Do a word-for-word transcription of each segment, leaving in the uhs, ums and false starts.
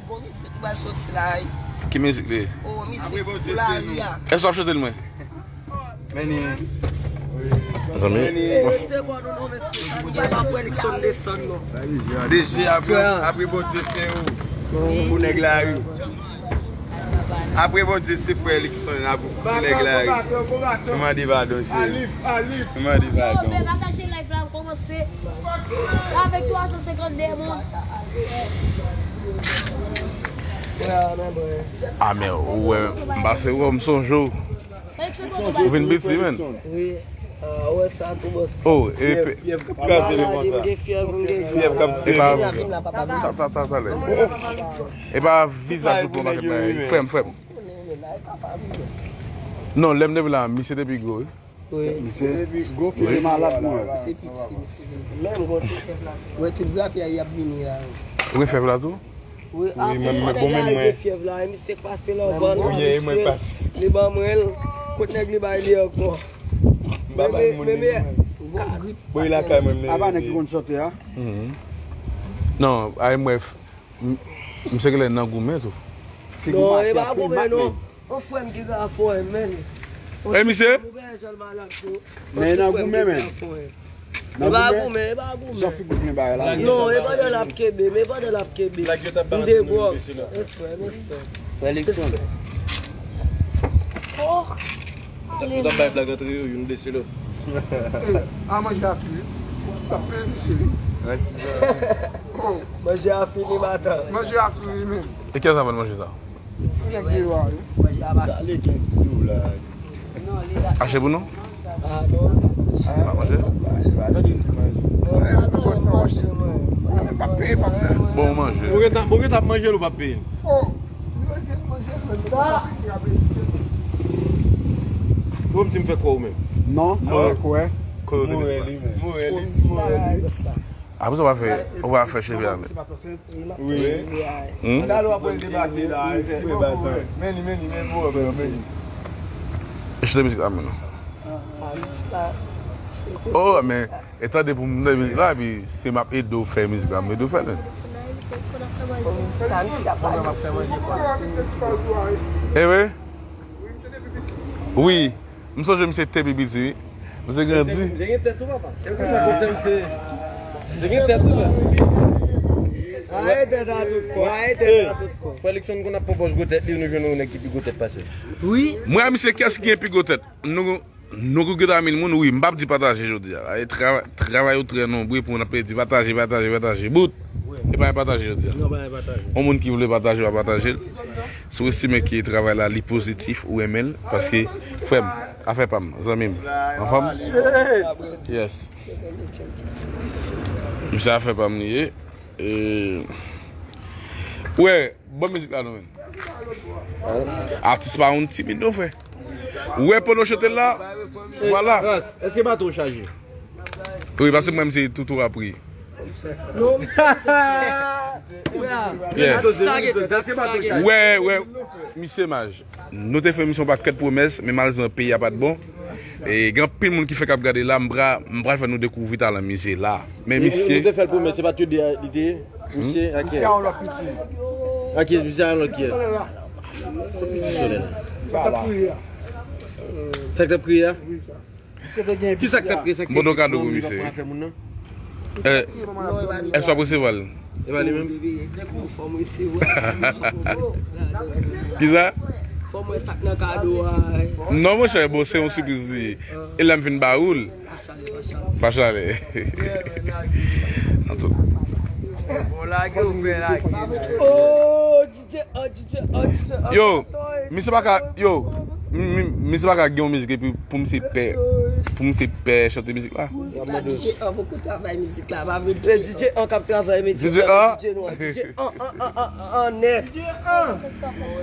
Bon mizik pral soti la wi. Ki mizik li ye? O, mizik pou lari a. Èske w ap chante l mwen? Meni. Zanmi. Meni. Deje apre, apre Bondye se ou. Pou nèg lari. Apre Bondye se frè Likson, apre pou nèg lari. Nou mande padon cheri. Nou mande padon. Pataje live la kòmanse avèk twa san senkant de moun. A men ou wè m pase wè m sonje w. Ou vin piti menn. Wi. Ah, ou wè sa tou bòs. Oh, e fyèv k ap kraze men konsa. Fyèv k ap tiye men konsa. Sa sa sa sa lè. E pa vizaj ou pran pakèt bagay. Frè m, frè m. Non, lè m te vin la, misye te pi gwo wi. Wi. Misye te pi gwo, misye malad mwen. Misye piti, misye piti. Menm gwo ti fyèv la. Wè tout drape a y ap vini la. Ou gen fyèv la tou? Wi, men bon menm mwen. Gen fyèv la, misye pase la vann. Wi, e mwen pase. Li ban mwen l. Kot nèg li bay li ankò? M pa bay moun li. Bon, li lakay mwen, men. Apa nèg ki konn chante a? Non, ay mwen. M, misye genlè nan goumen tou. Non, e pa goumen non. Yon frè m ki ka fè w men. E misye? Men nan goumen men. E pa goumen, e pa goumen. Non, e pandan l ap kenbe, men pandan l ap kenbe. M de bòs. E frè, e frè. Frè Likson. Oh. Ou t ap bay blag antre yo, youn blese lòt. A manje a fini. Ou t ap fè misye wi. Oh. Manje a fini, matan. Manje a fini men. E kiyès sa ban manje sa? Nèg li wa wi. Manje a pa. Sa le kèk ti ou la. Achte pou nou? Ah non. Pa manje? Bon manje. Ou gentan, ou gentan manje l ou p ap peye. Ou menm si m fè kwè ou menm. Non, kwè, kwè. Kwè ou te. Mwen li, mwen li. Apre sa, w ap fè, w ap fè cheve a menm. Wi. Hmm? Talè w ap wè l debake la. Men li, men li, men li, men li. Chante mizik la menm non. Oh, men, e tande pou m nan mizik la, epi si m ap ede w fè mizik la, m ede w fè l. E wi. Wi. M sonje misye te pi piti wi. Misye grandi. Misye gen tèt tou, papa. E pou sa kontan misye. Misye gen tèt tou, papa. Aye tèt a tout kò, aye tèt a tout kò. Frè Likson konn ap pwopòz gwo tèt li, nou jwenn yon nèg ki pi gwo tèt pase l. Wi. Mwen a misye kiyès ki gen pi gwo tèt? Nou, nou kou gen mil moun, wi, m p ap di pataje jodi a. Aye, trava-, travay ou trè nonbre pou n ap di pataje, pataje, pataje. Bout. E pa gen pataje jodi a. Non, pa gen pataje. Yon moun ki vle pataje, w a pataje l. Si w estime ke travay la li pozitif, ou renmen l, paske frè m, afè pa m, zanmi m, anfòm? Yes. Misye afè pa m li ye. E, ou wè, ban mizik la non menm. Atis pa yon timid non frè. Ou wè pandan w chante l la, vwala. Èske bato w chaje? Wi, paske mwen m se toutou a pri. Non, misye. Yeah. Wè, wè, misye maj. Nou te fè misyon pakèt pwomès, men malerezman peyi a pa t bon. E gen anpil moun ki fèk ap gade la, m pra-, m pral fè nou dekouvri talan misye la. Men misye. Nou te fè l pwomès, se pa T D li te ye? Misye, ak kiyès? Misye a yon lòt piti. Ak kiyès? Misye a yon lòt kiyès? Misye Solè la. Solè la. Sa k ap kriye a? Sa k ap kriye a? Wi, sa. Kisa k t ap kriye, sa k te di non, li pa konn afè moun nan? Eh, èske w ap resevwa l? E pa li menm? Kisa? Fò m wè sa k nan kado a. Non, monchè, bon, se yon sipriz li ye. E lè m fin ba ou l. Pa chale, pa chale. Antouka. Bon, lage ou fè lage. Oh, D J, oh, D J, oh, D J, oh, yo, misye pa ka, yo, mi-, mi-, misye pa ka gen yon mizik epi pou misye pè, pou misye pè chante mizik la. Mizik la, D J An poko travay mizik la, pa vre D J An k ap travay mizik la, D J An, D J An, an, an, an, an nèt.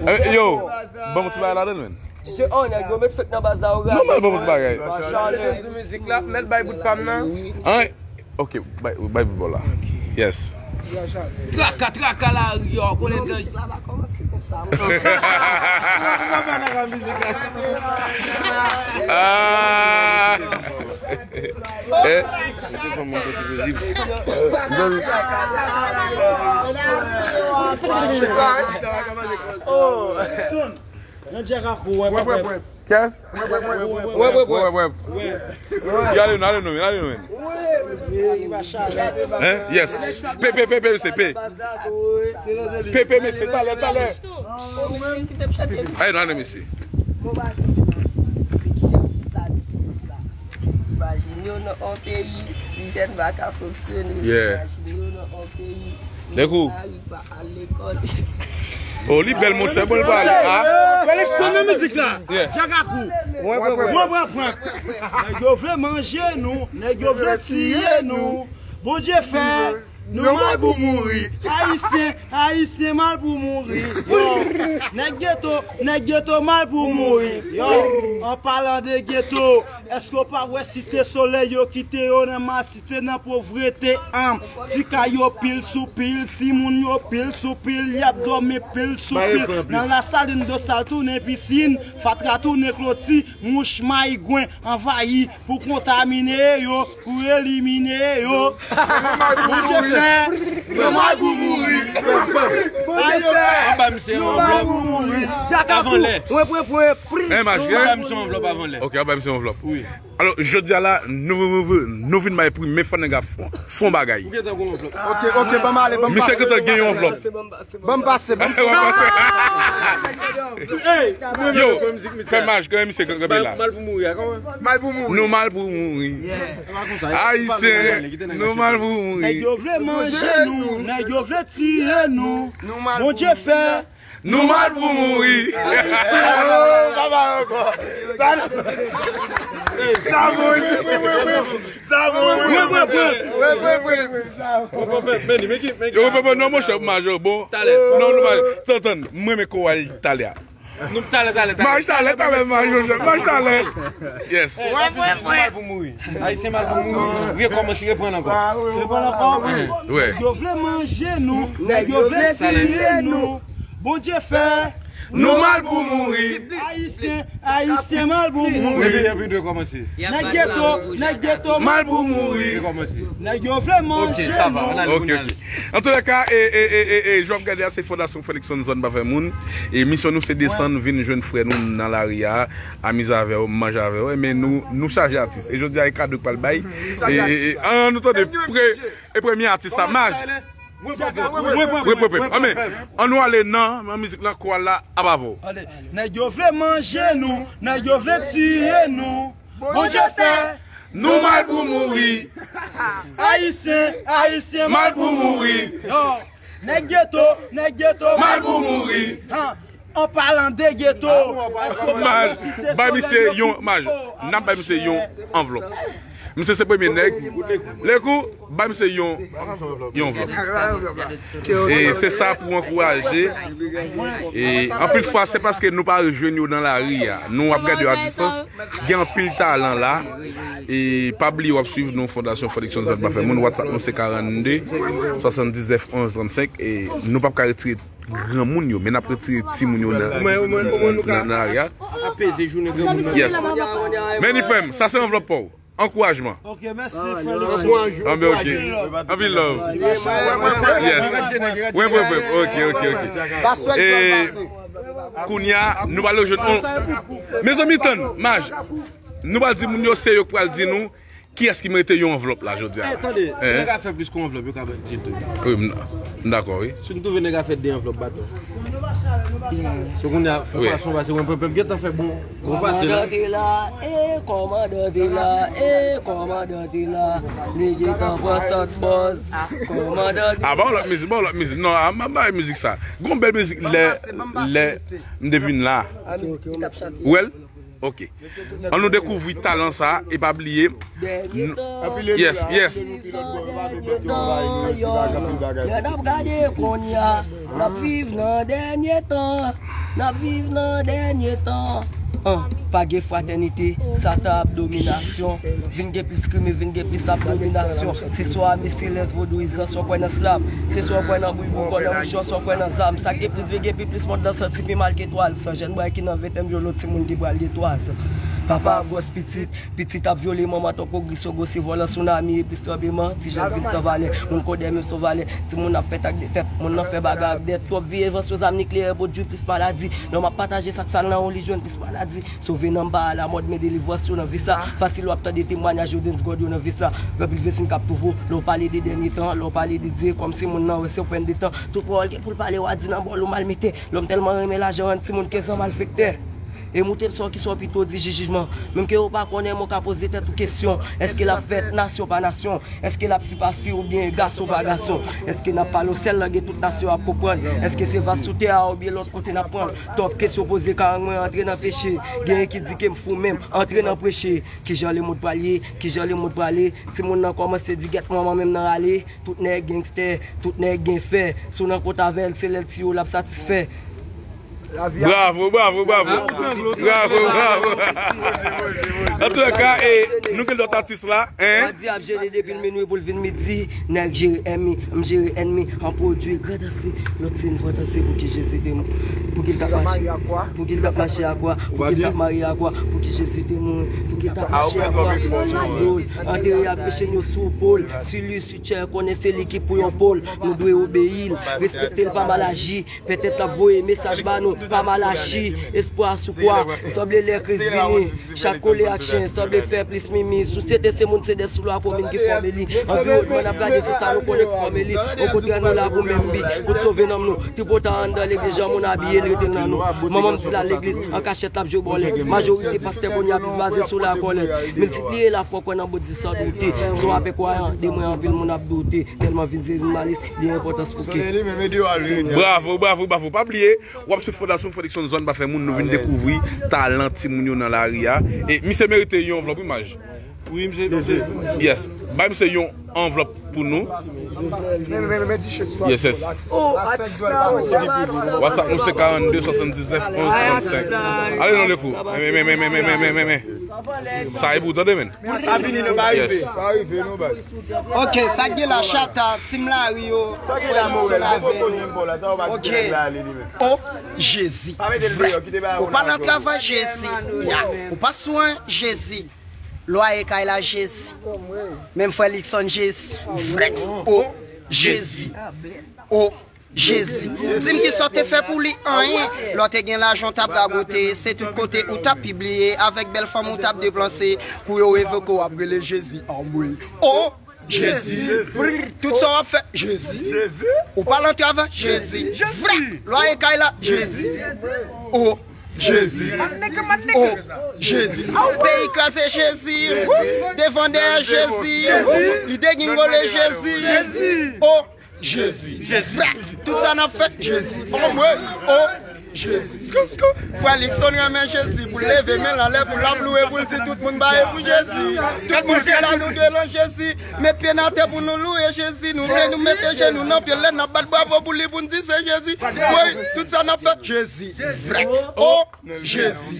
Eh, yo, ban m ti bagay ladan l, menn. D J An, nèg yo met fèt nan baz la, yo. Nòmal, ban m ti bagay. Pa chale. Sou mizik la, mèt bay bout pa m nan. An, Ok, bay, bay bò la. Yes. Traka, traka lari a, w konnen. Non, mizik la pa kòmanse konsa. Ah! Eh? Oh. Nan Djaka kou, wè, wè, wè. Kès? Wè, wè, wè. Wè, wè, wè. Y ale nou, ale nou, ale nou. Hein? Yes. Pe, pe, pe, pe, mesye, pe. Pe, pe, mesye, talè, talè. Ale nou, ale mesye. Imajine w nan yon peyi, ti jèn pa ka fonksyone. Yeah. Imajine w nan yon peyi, ti Dekou. Mari pa al lekòl. Oh, li bèl, monchè, bon, l pale, a. Felix, konn nan mizik la. Yeah. Djaka kou. Mwen pran prank. Nèg yo vle manje nou, nèg yo vle tiye nou. Bondye fè nou mal pou mouri. Ayisyen, Ayisyen mal pou mouri. Yo, nèg geto, nèg geto mal pou mouri. Yo, an palan de geto, èske w pa wè Site Solèy yo kite yo nan mal, Site nan povrete, an? Ti kay yo pil sou pil, timoun yo pil sou pil, y ap dòmi pil sou pil. Nan Lasalin, dlo sal tounen pisin, fatra tounen kloti, mouch mayigwen anvayi pou kontamine yo, pou elimine yo. Bondye fè nou mal pou mouri. Anba misye yon anvlòp avan lè. Anba misye yon anvlòp avan lè. Ok, anba misye yon anvlòp. Wi. Alò, jodi a la, nou, nou, nou, nou vin bay pri, men fò nèg ap fon, fon bagay. Ok, ok, ban m ale, ban m pase. Misye gentan gen yon anvlòp. Ban m pase, ban m pase. Yo, fè maj, kanmenm misye kanpe la. Mal pou mouri, a, kòman? Mal pou mouri. Nou mal pou mouri. Ayisyen, nou mal pou mouri. Nèg yo vle manje nou, nèg yo vle tiye nou. Bondye fè nou mal pou mouri. Sa bon, sa bon. Yo, pepe, non, monchè, maj yo bon. Non, nou pa, tann, tann, mwen renmen koral talè a. Nou talè, talè, talè. Maj talè, talè, maj, monchè, maj talè. Yes. Ayisyen mal pou mouri, rekòmanse, reprann ankò. Reprann ankò. Nèg yo vle manje nou, nèg yo vle tiye nou. Bondye fè nou mal pou mouri. Ayisyen, Ayisyen mal pou mouri. Epi, epi, nou rekòmanse. Nèg geto, nèg geto mal pou mouri. Rekòmanse. Nèg yo vle manje nou. Ok, ok. An tou lè ka, e, e, e, e, e, jan w ap gade a, se Fondasyon Felixson Zòn Pa Fè Moun. E misyon nou se desann, vin jwenn frè nou nan lari a, amize avè yo, manje avè yo. E men nou, nou chaje atis. E jodi a, e kado k pral bay. E, e, e, an nou tande pre, e premye atis sa, maj. Wi, wi, wi. Anmen, an nou ale nan, nan mizik lan, koral la ap avè w. Nèg yo vle manje nou, nèg yo vle tiye nou. Bondye fè nou mal pou mouri. Ayisyen, Ayisyen mal pou mouri. Yo, nèg geto, nèg geto mal pou mouri. An palan de geto, maj, bay misye yon, maj, n ap bay misye yon anvlòp. Misye se premye nèg. Lekou, bay misye yon, yon anvlòp. E se sa pou ankouraje. E anpil fwa, se paske nou pa jwenn yo nan lari a. Nou ap gade yo a distans. Gen anpil talan la. E pa bliye w ap swiv nou, Fondasyon Felixson Zòn Pa Fè Moun. WhatsApp nou se karannde, swasanndiznèf, onz, trannsenk. E nou p ap ka retire granmoun yo, men n ap retire timoun yo nan, nan, nan lari a. Apeze jounen granmoun nan. Yes. Men ni frè m, sa se anvlòp pa w. Ankourajman. Ok, mèsi, frè Lison. Ankouraj. Anben, ok. Anpil love. Yes. Wi, wi, wi. Ok, ok, ok. E kounye a, nou pral jwenn on. Mezanmi, tann, maj. Nou pral di moun yo, se yo k pral di nou kiyès ki merite yon anvlòp la jodi a. Eh, tande, si nèg a fè plis ke yon anvlòp, yo ka di l tou. Wi, m, m dakò, wi. Si nou twouve nèg a fè de anvlòp, baton. So kounye a, fè fason pase, mwen, mwen, mwen gentan fè bon, bon pase la. Kòmandan te la, e kòmandan te la, e kòmandan te la. Li gentan pran sòt bòz. Kòmandan te la. Ah, ba w lòt mizik, ba w lòt mizik. Non, ah, m, m bay mizik sa. Gon bèl mizik lè, lè m te vin la. Ou wè l? Ok. An nou dekouvri talan sa, e pa bliye. Yes, yes. N ap gade kounye a, n ap viv nan dènye tan, n ap viv nan dènye tan. An. Pa gen fratènite, Satan ap dominasyon. Vin gen plis krim e vin gen plis ap dominasyon. Se swa ame selès vodouyizan, swa w kwè nan slam. Se swa w kwè nan boul boukò, nan mouchwa, swa w kwè nan zam. Sa k gen plis veye gen pi plis, mond lan santi pi mal ke twal san. Jèn bway ki nan venntèn vyole yon timoun ki pral gen twa zan. Papa ap gwòs pitit, pitit ap vyole manman tankou griso gwo se vòlò sounami e plis tranbleman. Ti jèn vin san valè, moun kodè menm san valè. Timoun ap fèt ak de tèt, moun nan fè bagay ak dèt. Twòp vye vansyon zam nikleyè pwodui plis maladi. Lòm ap pataje sa k sal nan ou li jwenn plis maladi. Sove nanm pa alamòd men delivrans yo nan vi sa. Fasil w ap tande temwanyaj yo dance god yo nan vi sa. Gen anpil vye siy k ap twouve w lè w pale de dènye tan, lè w pale de Dye kòmsi moun nan wè se yon pèn de tan. Tout pawòl gen pou l pale w a di nan bòl ou mal mete. Lòm tèlman renmen lajan rann timoun kenz an malfektè. E moute m sa w ki sa w pito di jijman. Menm ke w pa konnen men w ka poze tèt ou kesyon. Èske l ap fèt nasyon pa nasyon? Èske l ap fi pa fi oubyen gason pa gason? Èske n ap pale yon sèl lang e tout nasyon ap konprann? Èske se vag sou tè a oubyen lòt kote n ap pran? Twòp kesyon poze karang mwen antre nan peche. Genyen ki di ke m fou menm antre nan preche. Kijan lemond pral ye? Kijan lemond prale? Timoun nan kòmanse di gèt manman menm nan rale. Tout nèg gangstè, tout nèg gen fè. Si w nan kont avè l, se lè l tiye w l ap satisfè. Bravo, bravo, bravo. Bravo, bravo. Antouka, e, nou gen lòt atis la, hein? Bandi ap jene depi l minwi pou l vin midi. Nèg jere ènmi, m jere ènmi. An pwodui, gran danse. Lòt se n fè danse pou ki Jezi te mou. Pou ki l t ap mache. Pou ki l t ap mache a kwa. Pou ki l t ap mare a kwa. Pou ki Jezi te mouri. Pou ki l t ap mache a kwa. Antere ak peche n yo sou pol. Si li sou tchè, konnen se li ki pou yon pol. Nou dwe obeyi l. Respekte l, pa mal aji. Petèt l ap voye mesaj ba nou, pa mal aji. Espwa sou kwa, sanble lè Kris vini. Chat kole ak chen, sanble fè plis mimi. Sosyete se moun, se de sou lwa komin ki fòme li. Anviwònman n ap gade, se sa nou konnen k fòme li. Okontrè, nou la pou menm bi. Pou t sove nanm nou. Tripotay anndan legliz, jan moun abiye, l rete nan nou. Manman m di l al legliz, an kachèt l ap jwe bòlè. Majorite pastè kounye a plis baze sou lakòlèt. Miltipliye lafwa, kwè nan Bondye san doute. Si w apè kwayan, de mwen anpil moun ap doute. Tèlman vin se vin malis, li enpòtans pou ke. Bravo, bravo, bravo. Pa bliye, w ap swiv Fondasyon Fredrickson Zòn pa fè moun, nou vin dekouvri talan timoun yo nan lari a. E misye merite yon anvlòp, wi, Maj. Wi, misye merite. Yes. Bay misye yon anvlòp pou nou. Yes, yes. Oh, atis la, oh, WhatsApp nou se karannde swasanndisnèf onz trannsenk. Ale non, Lefou. Men, men, men. Sa e pou tande, men. Pa vini, non, pa rive. Pa rive, non, baz. Ok, sa k gen la, Chata, Team Larry yo, frè Luxon avè nou. Ok. O Jezi. Vrè. Ou pa nan travay, Jezi. Ya. Ou pa swen, Jezi. Lwaye kay la, Jezi. Menm frè Luxon, Jezi. Vrè. O Jezi. O Jezi. Di m kisa w te fè pou li? Anyen. Lè w te gen lajan, w t ap ragote. Se tout kote ou t ap pibliye. Avèk bèl fanm ou t ap depanse. Pou yo revoke w, w ap rele Jezi. Anmwe. O Jezi. Tout sa w ap fè, Jezi. Ou pa nan travay, Jezi. Vrè. Lwaye kay la, Jezi. O Jezi. O Jezi. Peyi kraze, Jezi. Devan dèyè, Jezi. Li degingole, Jezi. O Jezi. Tout sa n ap fè, Jezi. O mwen. O Jezi. Skou, skou. Frè Luxon renmen Jezi. Pou l leve men l anlè, pou l ap louwe, pou l di tout moun ba yo pou Jezi. Tout moun ki la, nou devan Jezi. Met pye n atè pou nou louwe Jezi. Nou vle nou mete jenou nan pye l, lè n ap bat bravo pou li, pou n di se Jezi. Wi, tout sa n ap fè, Jezi. Vrè. O Jezi.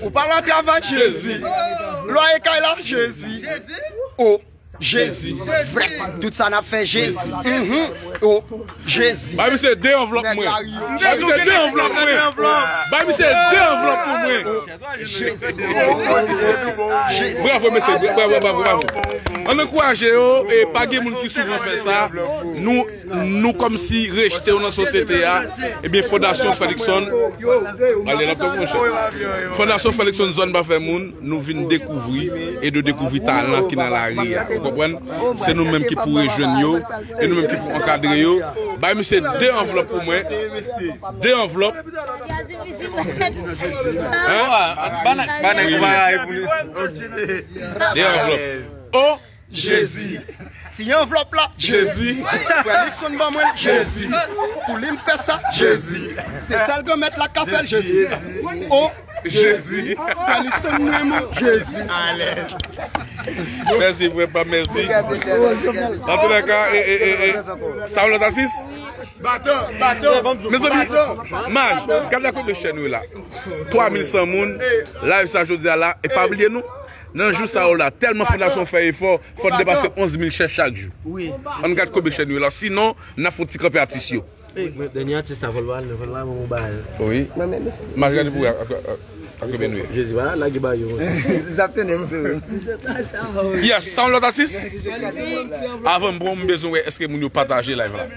Ou pa nan travay, Jezi. Lwaye kay la, Jezi. O Jezi. Vrè. Tout sa n ap fè, Jezi. Mhm. O Jezi. Bay misye de anvlòp mwen. Bay misye de anvlòp mwen. Bay misye de anvlòp pou mwen. Jezi. Jezi. Bravo, mesye. Bravo, bravo, bravo. Ann ankouraje yo. E pa gen moun ki souvan fè sa. Nou Nou kòmsi rejte w nan sosyete a. Ebyen, Fondasyon Fredrickson, ale, l ap tonbe, monchè. Fondasyon Fredrickson Zòn pa fè moun, nou vin dekouvri e nou dekouvri talan ki nan lari a. Ou konprann? Se nou menm ki pou rejwenn yo, e nou menm ki pou ankadre yo. Bay misye de anvlòp pou mwen. De anvlòp. Hein? Ba nèg, ba nèg, ba nèg, ba nèg. De anvlòp. Oh! Jezi. Ti anvlòp la, Jezi. Frè Luxon ban mwen l, Jezi. Pou li m fè sa, Jezi. Se sèl Granmèt la k ka fè l, Jezi. O Jezi. Frè Luxon m renmen w, Jezi. Mèsi, frè pa, mèsi. Antouka, e, e, e, e, sa w lòt atis? Baton, baton. Mezanmi, Maj, gad la konbyen chèn nou ye la. Twa mil san moun, live sa jodi a la. E pa bliye nou, nan jou sa yo la, tèlman fondasyon fè efò, fò n depase onz mil chèn chak jou. Ann gad konbyen chèn nou ye la. Sinon, n ap fè yon ti kanpe atis yo. Dènye atis la, fò l pale, fò l pale, bon, bagay. Wi. Maj, gade pou wè ak, ak, ak konbyen nou ye. Jezi, va lage ba yo. Zap tounen sou. Yes, sa yon lòt atis? Avan m pran, m bezwen wè èske moun yo pataje live la.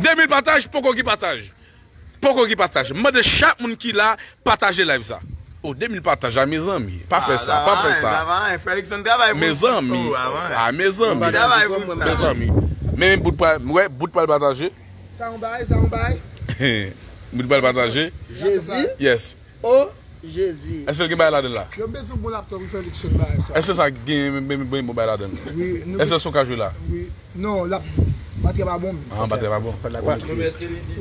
De mil pataj, poko ki pataj. Poko ki pataj. M mande chak moun ki la, pataje live sa. Oh, de mil pataj la, mezanmi. Pa fè sa, pa fè sa. Mezanmi, ah, mezanmi. Mezanmi. Men bout pral, wè, bout pral pataje. Sa yon bay, sa yon bay. Bout pral pataje. Jezi. Yes. Oh, Jezi. Èske l gen bay ladan l la? Yo bezwen bon laptop pou fè eleksyon bagay sa. Èske sa gen, gen, gen bon bay ladan l? Wi, nou. Èske son ka jwe la? Wi. Non, la, batri pa bon. Ah, batri pa bon. Wi,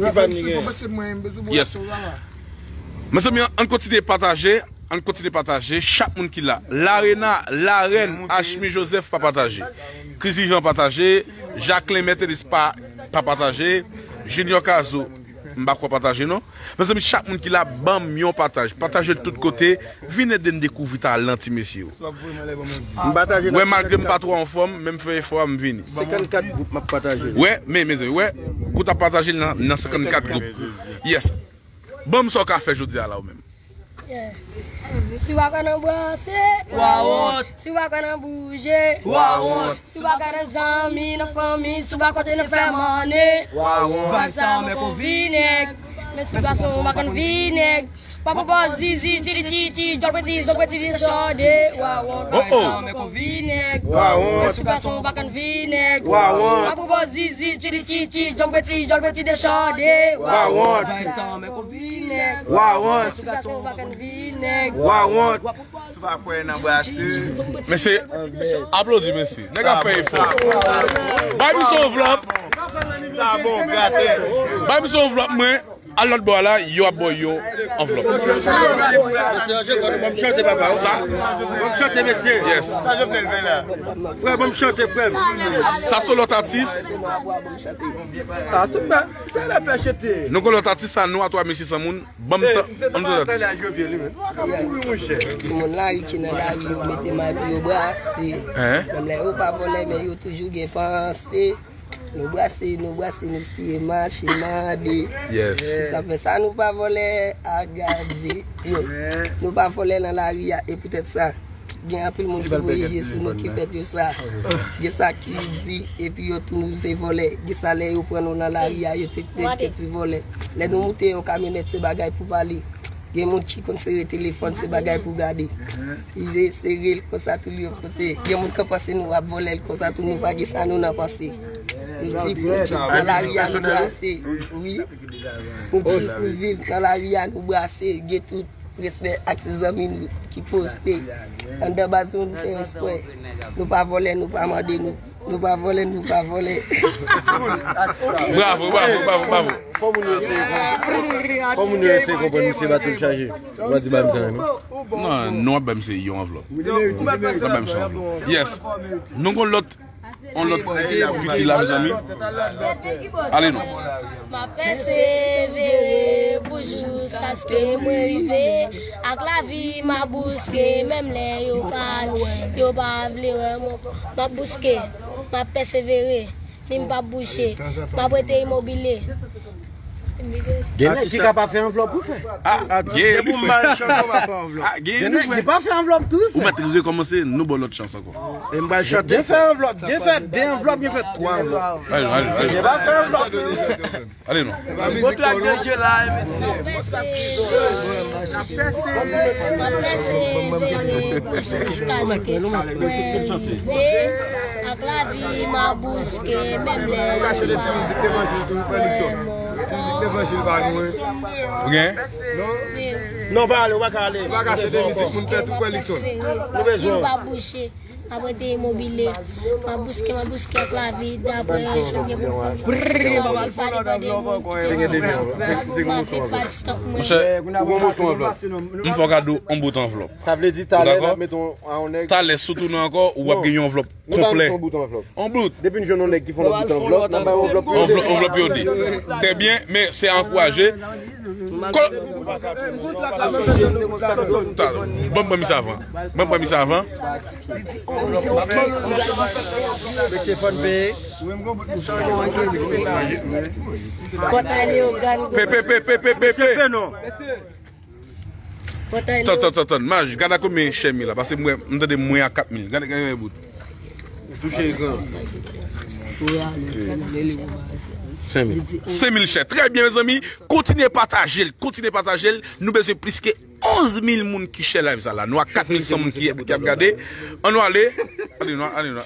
fò, fò, fò, mwen, m bezwen bon laptop la. Mezanmi, ann kontinye pataje. Ann kontinye pataje. Chak moun ki la. Larena, Larèn, Ashmi Joseph pa pataje. Chris Vivant pataje. Jacqueline Mertelis pa, pa pataje. Junior Cazot, m pa kwè pataje non. Mezanmi, chak moun ki la, ban m yon pataj. Pataje l tout kote. Vin ede n dekouvri talan ti mesye yo. Wè, malgre m pa twò anfòm, men m fè efò a, m vini. Senkannkat gwoup m ap pataje. Wè, men, mezanmi, wè, ou t ap pataje l nan, nan senkannkat gwoup. Yes. Ban m sa w ka fè jodi a la, ou menm. Yeah. Si w pa kwè nan branse, wa wont. Si w pa kwè nan bouje, wa wont. Si w pa kwè nan zanmi, nan fanmi, si w pa konte nan fè mane, wa wont. Vibe sa, men kon vinèg. Men si gason w pa konn vinèg. Pa pou bò zizi, titititi, djòl peti, djòl peti, dechòde, wa wont. Vibe sa, men kon vinèg. Wa wont. Men si gason w pa konn vinèg. Wa wont. Pa pou bò zizi, titititi, djòl peti, djòl peti, dechòde, wa wont. Vibe sa, men kon Wa wont. Wa wont. Mesye, aplodi, mesye. Nèg ap fè efò. Bay misye yon anvlòp. Bay misye yon anvlòp, mwen. Al lòt bò a la, yo ap ba w yon anvlòp. Sa. Ban m chante, mesye. Yes. Frè, ban m chante, frè m. Sa se lòt atis. Nou gen lòt atis sa, nou a twa mil sis san moun. Ban m tan, ban m tan atis. Timoun lari ki nan lari, yo mete may pou yo brase. Menm lè yo pa vòlè, men yo toujou gen panse. Nou brase, nou brase, nou siye mache, mande. Yes. Se sa fè sa nou pa vòlè, a gade. Yo. Nou pa vòlè nan lari a, e poutèt sa. Gen anpil moun ki voye je sou nou ki fè tout sa. Gen sa ki di, epi yo tou nou se vòlè. Gen sa lè yo pran nou nan lari a, yo te te ti vòlè. Lè nou moute yon kamyonèt, se bagay pou pale. Gen moun ki konn sere telefòn, se bagay pou gade. Li sere l konsa tou li yo konse. Gen moun k ap panse nou ap vòlè l konsa tou, nou pa gen sa nou nan panse. Nou di, nou di, nan lari a nou brase. Wi. Nou di, nou viv nan lari a nou brase. Gen tout respè ak ti zanmi nou ki poste. Anndan baz nou, nou fè respè. Nou pa vòlè, nou pa mande, nou, nou pa vòlè, nou pa vòlè. Bravo, bravo, bravo, bravo. Fò moun yo eseye konprann. Fò moun yo eseye konprann misye bato l chaje. Ou pa di ba misye anyen non. Non, nou ap ba misye yon anvlòp. Nou ap ba misye yon anvlòp. Yes. Nou gon lòt On lòt piti la, mezanmi. Ale non. M ap pèsevere pou jiskaske mwen rive. Ak lavi m ap bouske, menm lè yo pa, yo pa vle wè mwen. M ap bouske, m ap pèsevere, ni m p ap bouje. M ap rete imobile. Gen nèg ki ka pa fè anvlòp pou fè. Ah, gen, depi w mal chante, w pa fè anvlòp. Ah, gen, gen nèg ki pa fè anvlòp tou, ou mèt rekòmanse, nou ba w lòt chans ankò. E m pral chante. Gen fè anvlòp, gen fè de anvlòp, gen fè twa anvlòp. Gen pa fè anvlòp. Ale non. Bon trèk de je la, mesye. M ap pèsevere pou jiskaske mwen rive. Ak lavi m ap bouske, menm lè. Ou ka chante ti mizik levanjil tou, frè Luckson. Ti mizik levanjil pa nou, wi. Ou gen? Non? Non, pa ale, ou pa ka ale. Ou pa ka chante mizik moun fè tou, frè Luckson. Nou bezwen w. M pa bouje. ap rete imobile, m ap bouske, m ap bouske ak lavi, dapre jan m gen pou m fè. Brrr, m ap al fè yon lòt anvlòp ankò. Te gen de mil, te gen yon sou anvlòp. Monchè, ou gon sou anvlòp. M fè w kado yon bout anvlòp. Sa vle di talè n ap mete yon nèg. Talè, si w tounen ankò, ou ap gen yon anvlòp konplè. Yon bout. Depi n jwenn yon nèg ki fè yon lòt bout anvlòp, n ap bay yon anvlòp. Anvlòp, anvlòp yo di. Trè byen, men se a ankouraje. Kò- Ban m pran misye avan. Ban m pran misye avan. Pòtay Leyogàn. Pe, pe, pe, pe, pe, pe, pe. Pòtay Leyogàn. Tann, tann, tann, tann. Maj, gade a konbyen chè m ye la. Paske mwen, m tande mwen a kat mil. Gade, gade, gade bout. Touche ekran. Senk mil. Senk mil chè. Trè byen, mezanmi. Kontinye pataje l. Kontinye pataje l. Nou bezwen plis ke onz mil moun ki share live sa la. Nou a kat mil san moun ki, ki ap gade. Ann nou ale. Ale, nou, ale, nou.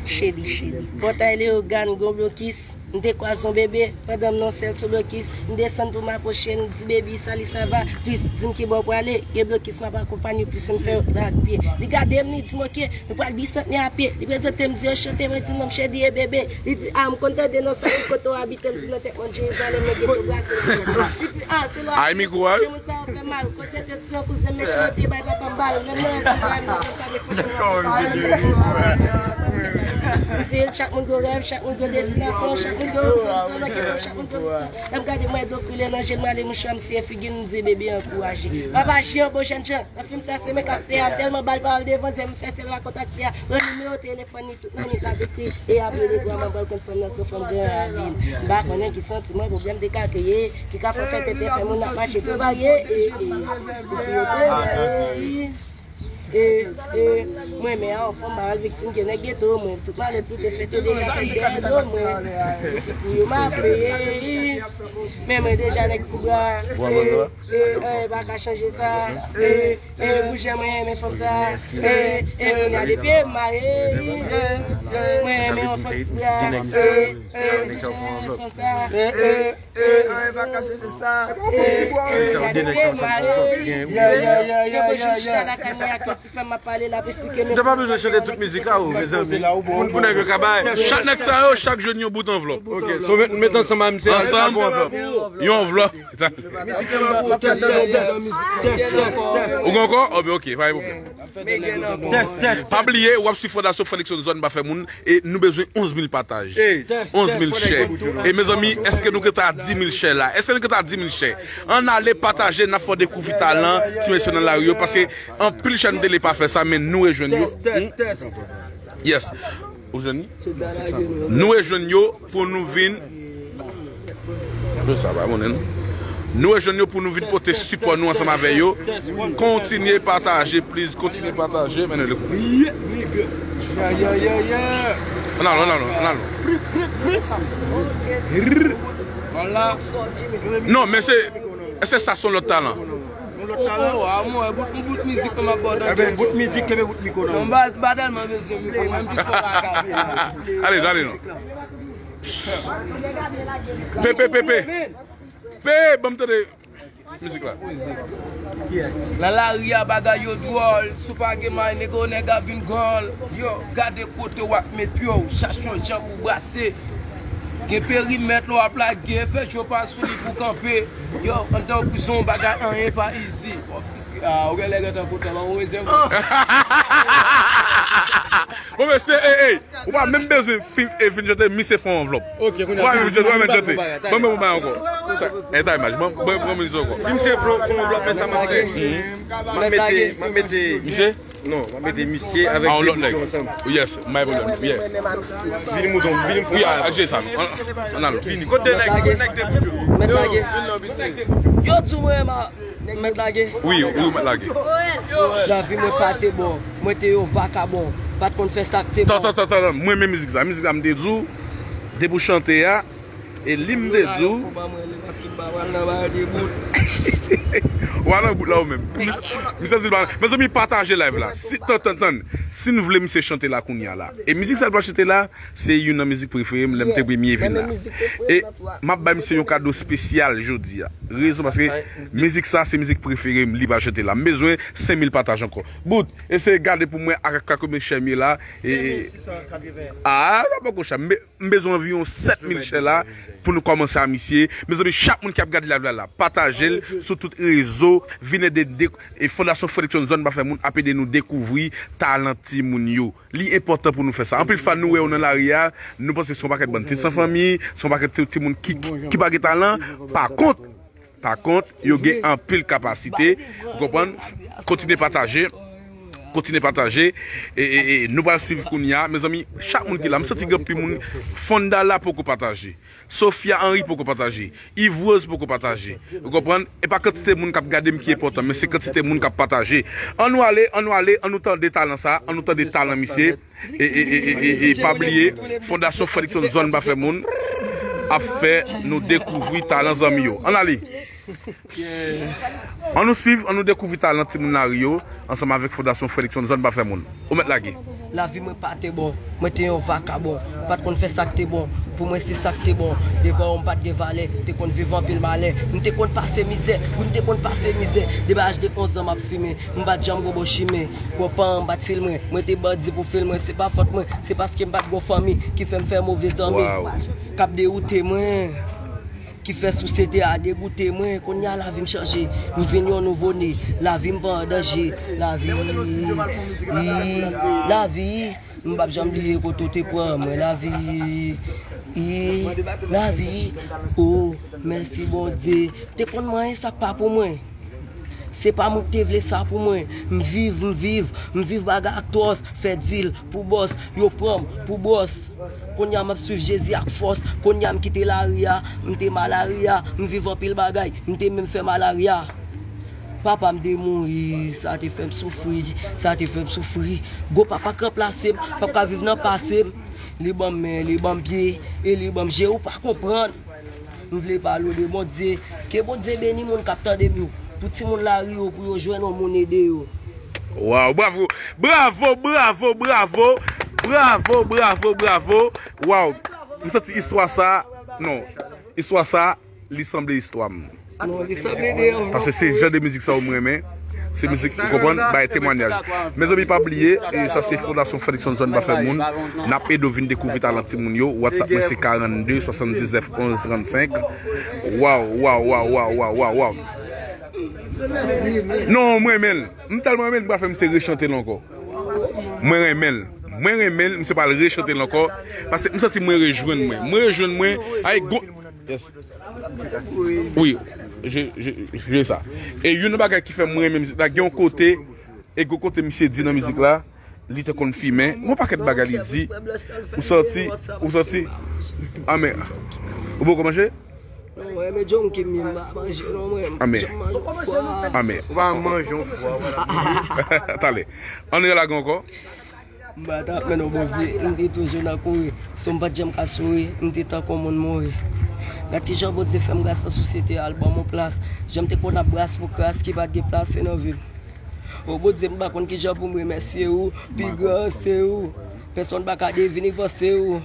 Cheri, cheri. Pòtay Leyogàn, gon blokis. M te kwaze yon bebe. Pandan m nan sèl sou blokis. M desann pou m apwoche l. M di, "Baby, sa li sa va?" Plis di m ki bò w prale. Gen blokis m ap akonpanye w. Plis m fè yon drag pye. Li gade m, li di m, "Oke." Nou pral Bisantnè a pye. Li prezante m, di yo chante, mwen di non, m Chedi e bebe. Li di, "Ah, m konn tande non sa, li kote w abite?" M di, "Nan tèt mòn Jerizalèm, nan geto brase." Li di, "Ah, se lwa." Ay, mikwo a. Moun sa yo fè mal. Kote te ti yon kouzen mechan, yo te bay papa m bal. Menm nan rezon bay m nan sa de fòs. M di, "Chak moun gen rèv, chak moun gen destinasyon, chak moun gen yon zòn, zòn, chak moun gen yon zòn." Lè m gade mwen, dlo koule nan je m, ale mouchwa, m siye figi l, m di, "Bebe, ankouraje." Papa Jean, bon jèn jan. Nan fim sa, se menm aktè a, m tèlman ba l pawòl devan zyè m, m fè sèl la kont aktè a. Pran nimewo telefòn li, tout nan li ka dekri. E apre de twa mwa, m pral konn fanm nan se yon fanm gran ravin. M pa konnen ki santiman, pwoblèm de kalkile, ki ka fè fè tenten fè moun ap mache tou varye. E, e, e, e, mwen, men an fanm, pa al viktim ke nèg geto, mwen, tout malè, tout defèt, yo deja fè dèyè do mwen. Ki pou yo m ap peye. Men mwen deja nèg ti bra. E, e, anyen pa ka chanje sa. E, e, boujè mwen renmen fanm sa. E, e, kounye a depi m mare. Mwen renmen yon fanm ti bra. E, e, boujè mwen renmen fanm sa. E, e, e, anyen pa ka chanje sa. E, e, kounye a depi m mare. Yo, yo, yo, yo, yo, yo. Chita lakay mwen ak yon ti fanm m ap pale, l ap esplike nou. Ou pa bezwen chante tout mizik la, ou, mezanmi. Pou, pou nèg yo ka bay. Chak nèg sa yo, chak jwenn yon bout anvlòp. Ok, so met, met ansanm a misye, ansanm, yon anvlòp. Yon anvlòp. Ou gen ankò? Oh, ben, ok, pa gen pwoblèm. Tès, tès. Pa bliye, w ap swiv Fondasyon Fredrickson Zòn pa fè moun, e nou bezwen onz mil pataj. Onz mil share. E mezanmi, èske nou gentan a dis mil share la? Èske nou gentan a dis mil share? Ann ale pataje, n ap fè w dekouvri talan ti mesye nan lari yo, paske anpil chèn tele pa fè sa, men nou rejwenn yo. Tès, tès, tès. Yes. Ou jwenn li? Nou rejwenn yo pou nou vin. Yo sa pa konnen, non. Nou rejwenn yo pou nou vin pote sipò nou ansanm avè yo. Kontinye pataje, please, kontinye pataje. Men nou le kou. Yeah, yeah, yeah, yeah. Ann alon, ann alon, ann alon. Non, men se, èske sa se yon lòt talan? Yon lòt talan. Oh, oh, ah, mwen, bout, bout mizik, mwen ap ba w tande. Eben, bout mizik, kenbe bout mikwo nan men w. Non, m pa, m pa tèlman bezwen mikwo, mwen, m plis fò pa gade. Ale, ale, non. Pe, pe, pe, pe. Pe, ban m tande mizik la. Nan lari a, bagay yo dwòl. Si w pa gen may, nego, nèg ap vin gòl. Yo, gade kote w ap met pye w. Chache yon jan pou brase. Gen perimèt lè w ap lage, fè je w pa sou li pou kanpe. Yo, anndan prizon, bagay anyen pa easy. Ah, ou genlè gentan kontan, ban m yon dezyèm. Bon, mesye, ey, ey, ou pa menm bezwen fin, e fin chante, misye fè yon anvlòp. Ok, kounye a. Ou pa menm chante, ou pa menm chante. Ban mwen yon bagay ankò. E ta imaj, ban, ban, ban mwen di sa ankò. Si misye fè yon anvlòp, men sa m ap fè. M ap mete, m ap mete. Misye? Non, m ap mete misye avèk de bout yo ansanm. Yes, my problem. Yeah. Vini mouton, vini mouton. Wi, a, a, je sa. Ann al. Vini. Kote nèg, kote nèg de bout yo? Mèt lage. Yo, vin non, vin nèg de bout. Yo di w mwen, ma, mèt lage. Wi, wi, mèt lage. Lavi mwen pa te bon. Mwen te yon vakabon. Pa t konn fè sa k te bon. Tan, tan, tan, tan, tan. Mwen, men mizik sa. Mizik sa, m te di w, depi w chante a, e li m te di w. Konba mwen rele paske m pa pral nan bagay de bout. Ou pa nan bout la ou menm. Misye di l pa. Mezanmi, pataje live la. Si, tann, tann, tann. Si n vle misye chante la kounye a la. E mizik sa l pral chante la, se youn nan mizik prefere m lè m te premye vin la. E m ap bay misye yon kado espesyal jodi a. Rezon paske mizik sa se mizik prefere m, li pral chante la. M bezwen senk mil pataj ankò. Bout, eseye gade pou mwen ak ka konbyen share m ye la. E, e, a, la poko chè. M be-, m bezwen anviwon sèt mil share la pou nou kòmanse a misye. Mezanmi, chak moun ki ap gade live la, la, pataje l sou tout rezo. Vin ede de, e Fondasyon Fredrickson Zòn Pa Fè Moun ap ede nou dekouvri talan timoun yo. Li enpòtan pou nou fè sa. Anpil fwa nou wè yo nan lari a, nou panse se yon pakèt bann ti san fanmi, se yon pakèt ti, timoun ki, ki, ki pa gen talan. Pa kont, pa kont, yo gen anpil kapasite. Ou konprann? Kontinye pataje. Kontinye pataje. E, e, e, nou pral swiv kounye a. Mezanmi, chak moun ki la, m santi gen anpil moun. Fonda la poko pataje. Sofia Henry poko pataje. Yves Rose poko pataje. Ou konprann? E pa kantite moun k ap gade m ki enpòtan, men se kantite moun k ap pataje. Ann nou ale, ann nou ale, ann nou tande talan sa, ann nou tande talan misye. E, e, e, e, e, e pa bliye, Fondasyon Fredrickson Zòn Pa Fè Moun ap fè nou dekouvri talan zanmi yo. Ann ale! Ann nou swiv, ann nou dekouvri talan timoun lari yo, ansanm avèk Fondasyon Fredrickson Zòn Pa Fè Moun. Ou mèt lage. Lavi mwen pa te bon, mwen te yon vakabon. M pa t konn fè sa k te bon, pou mwen se sa k te bon. Devan yo m pa t gen valè, m te konn viv anpil malè. M te konn pase mizè, wi m te konn pase mizè. Depi aj de onz an m ap fimen, m pa t janm gon bon chimen. Bon, pa m pa t filmen, mwen te bandi pou filmen. Se pa fòt mwen, se paske m pa t gon fanmi ki fè m fè move zanmi k ap dewoute mwen. Ki fè sosyete a degoute mwen. Kounye a lavi m chanje, m vin yon nouvo ne. Lavi m pa an danje. Lavi, lavi, m p ap janm bliye kote w te pran mwen. Lavi, lavi, oh, mèsi Bondye. M te konn manyen sa k pa pou mwen. Se pa mwen ki te vle sa pou mwen. M viv, m viv, m viv bagay ak twòs. Fè dil pou bòs, yo pran m pou bòs. Kounye a m ap swiv Jezi ak fòs. Kounye a m kite lari a, m te malari a, m viv anpil bagay, m te menm fè malari a. Papa m te mouri, sa te fè m soufri, sa te fè m soufri. Gwo papa k ranplase m, p ap ka viv nan pase m. Li ban m men, li ban m pye, e li ban m je, ou pa konprann. M vle pale w de Bondye. Ke Bondye beni moun k ap tande m yo. Pou timoun lari yo, pou yo jwenn yon moun ede yo. Waw, bravo! Bravo, bravo, bravo! Bravo, bravo, bravo! Waw! M santi istwa sa, non. Istwa sa, li sanble istwa m. Non, li sanble de yon. Paske se jan de mizik sa yo m renmen. Se mizik, ou konprann, bay temwanyaj. Mezanmi, pa bliye, e sa se Fondasyon Fredrickson Zòn Pa Fè Moun. N ap ede w vin dekouvri talan timoun yo. WhatsApp mwen se karannde swasanndisnèf onz trannsenk. Waw, waw, waw, waw, waw, waw, waw. Non, mwen renmen l. M tèlman renmen l, m pral fè misye rechante l ankò. Mwen renmen l. Mwen renmen l, misye pral rechante l ankò. Paske m santi mwen rejwenn mwen. Mwen rejwenn mwen. Ay, go. Yes. Wi, je, je, je sa. E youn nan bagay ki fè mwen renmen mizik la, gen yon kote, e gwo kote misye di nan mizik la, li te konn fimen. Yon pakèt bagay li di, ou santi, ou santi, amè, ou poko manje? Non, mwen renmen junkie m, m pa manje non mwen, m Amè. Janm manje fwa. Amè. Ou pa manje yon fwa. Talè. Ann relage ankò. M pa t ap mennen w bon vye, m te toujou nan kouri. Sou m pa t janm ka souri, m te tankou moun mouri. Gad kijan Bondye fè m gras nan sosyete a, l ban m yon plas. Jan m te konn ap bras pou kras ki pa t gen plase nan vi m. O Bondye, m pa konn kijan pou m remèsye ou, pi gran se ou. Pèsonn pa ka devine panse ou.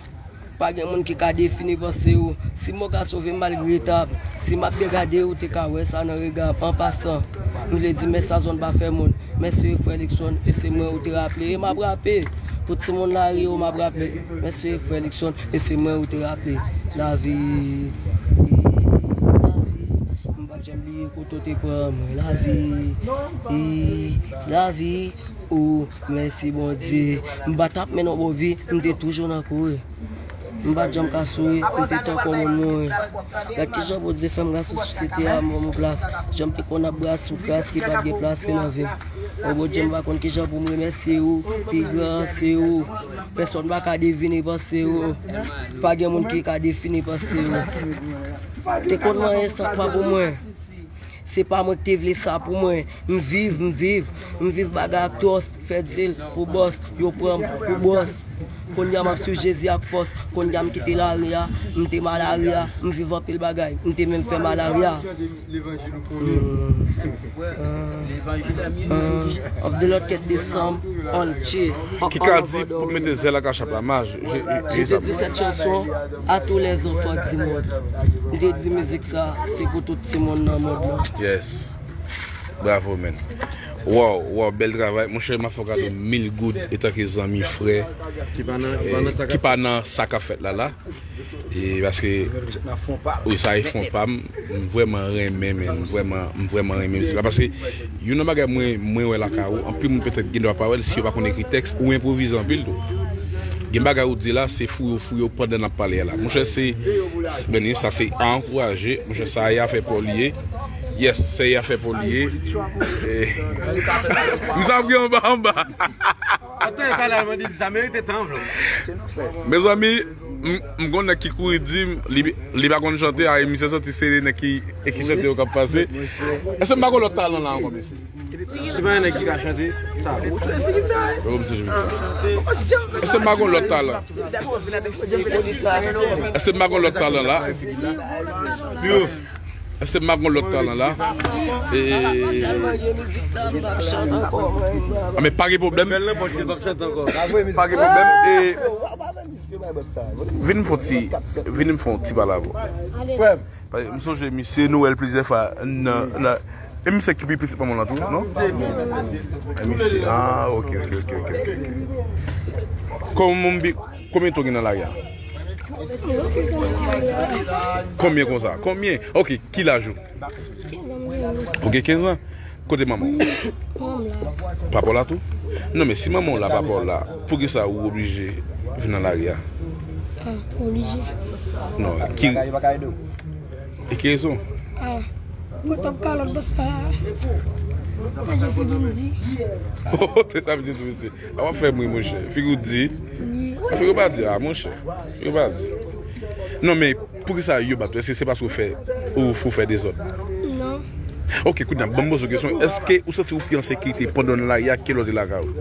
Pa gen moun ki ka defini panse ou. Si mò ka sove m malgre ta, si m ap degade ou te ka wè sa nan rega m. An pasan, m vle di mèsi a Zòn Pa Fè Moun. Mèsi frè Luckson, e se mwen ou te raple, e m ap rape. Pou timoun lari yo, m ap rape. Mèsi frè Luckson, e se mwen ou te raple. Lavi, lavi, m p ap janm bliye kote w te pran mwen. Lavi, lavi, oh, mèsi Bondye. M pa t ap mennen w bon vi, m te toujou nan kouri. M pa t janm ka souri, m te tankou moun mouri. Gad kijan Bondye fè m gras sou sosyete a, m ban m yon plas. Jan m te konn ap bras sou kras ki pa t gen plase nan vi m. O Bondye, m pa konn kijan pou m remèsye ou, pi gran se ou. Pèsonn pa ka devine panse ou. Pa gen moun ki ka defini panse ou. Te konn manyen sa k pa pou mwen. Se pa mwen ki te vle sa pou mwen. M viv, m viv, m viv bagay ak twòs, fè dil pou bòs, yo pran m pou bòs. Kounye a m ap swiv Jezi ak fòs. Kounye a m kite lari a. M te mal lari a. M viv anpil bagay. M te menm fè mal lari a. Of the Lord ket desanm an che. Ki ka di pou mete zèl ak kachap la, maj. Je te di cette chanson à tous les enfants du monde. M te di mizik sa, se pou tout timoun nan mond lan. Yes. Bravo, man. Wow, wow, bèl travay. Monchè, m ap fè w kado mil goud etanke zanmi, frè. Ki pa nan, ki pa nan sa k ap fèt la, la. E paske, wi, sa e fon pa m. M vrèman renmen, men m vrèman, m vrèman renmen mizik la. Paske, youn nan bagay mwen, mwen wè lakay ou, anpil moun petèt gen dwa pa wè l, si yo pa konn ekri tèks, ou enpwovize anpil tou. Gen bagay ou di la, se fouye, fouye pandan n ap pale a la. Monchè, se, se, men sa se a ankouraje. Monchè, sa e afè pa w li ye. Yes, se afè pa w li ye. Eh, m sa ap gen anba, anba. Antoine Kalal mande di sa merite tan anvlòp. Mezanmi, m, m gon nèg ki kouri di m, li, li pa konn chante, a, misye santi se nèg ki, e ki chante yo k ap pase. Èske m pa gon lòt talan la ankò, mesye? Si pa yon nèg ki ka chante, sa. Yo, m se jodi. Èske m pa gon lòt talan? Èske m pa gon lòt talan la? Èske m pa gon lòt talan la? E, a, men pa gen pwoblèm. Pa gen pwoblèm. E, vin m fè yon ti, vin m fè yon ti pale avè w. Frè m. Paske m sonje misye, nou wè l plizyè fwa nan, nan, e misye ki pi pitit manman w lan tou, non? E misye, ah, ok, ok, ok, ok, ok, ok. Kòman m bi, konbyen tan w gen nan lari a? Konbyen konsa? Konbyen? Ok, ki laj ou? Ou gen kenz an? Kote manman w? Manman m la. Papa w la tou? Non, men si manman w la, papa w la, poukisa ou oblije vin nan lari a? Ah, oblije. Non, ki, e ki rezon? Ah, mwen t ap kalòt bòs sa. Manje figi m di. Oh, se sa m di tou, mesye. A w ap fè m ri, monchè. Figi w di. Wi. Figi w pa di, a, monchè. Figi w pa di. Non, men poukisa yo bat ou? Èske se paske ou fè, ou, ou fè dezòd? Non. Ok, kounye a, ban m poze w kesyon. Èske ou santi ou pi an sekirite pandan w nan lari a ke lè w te lakay ou?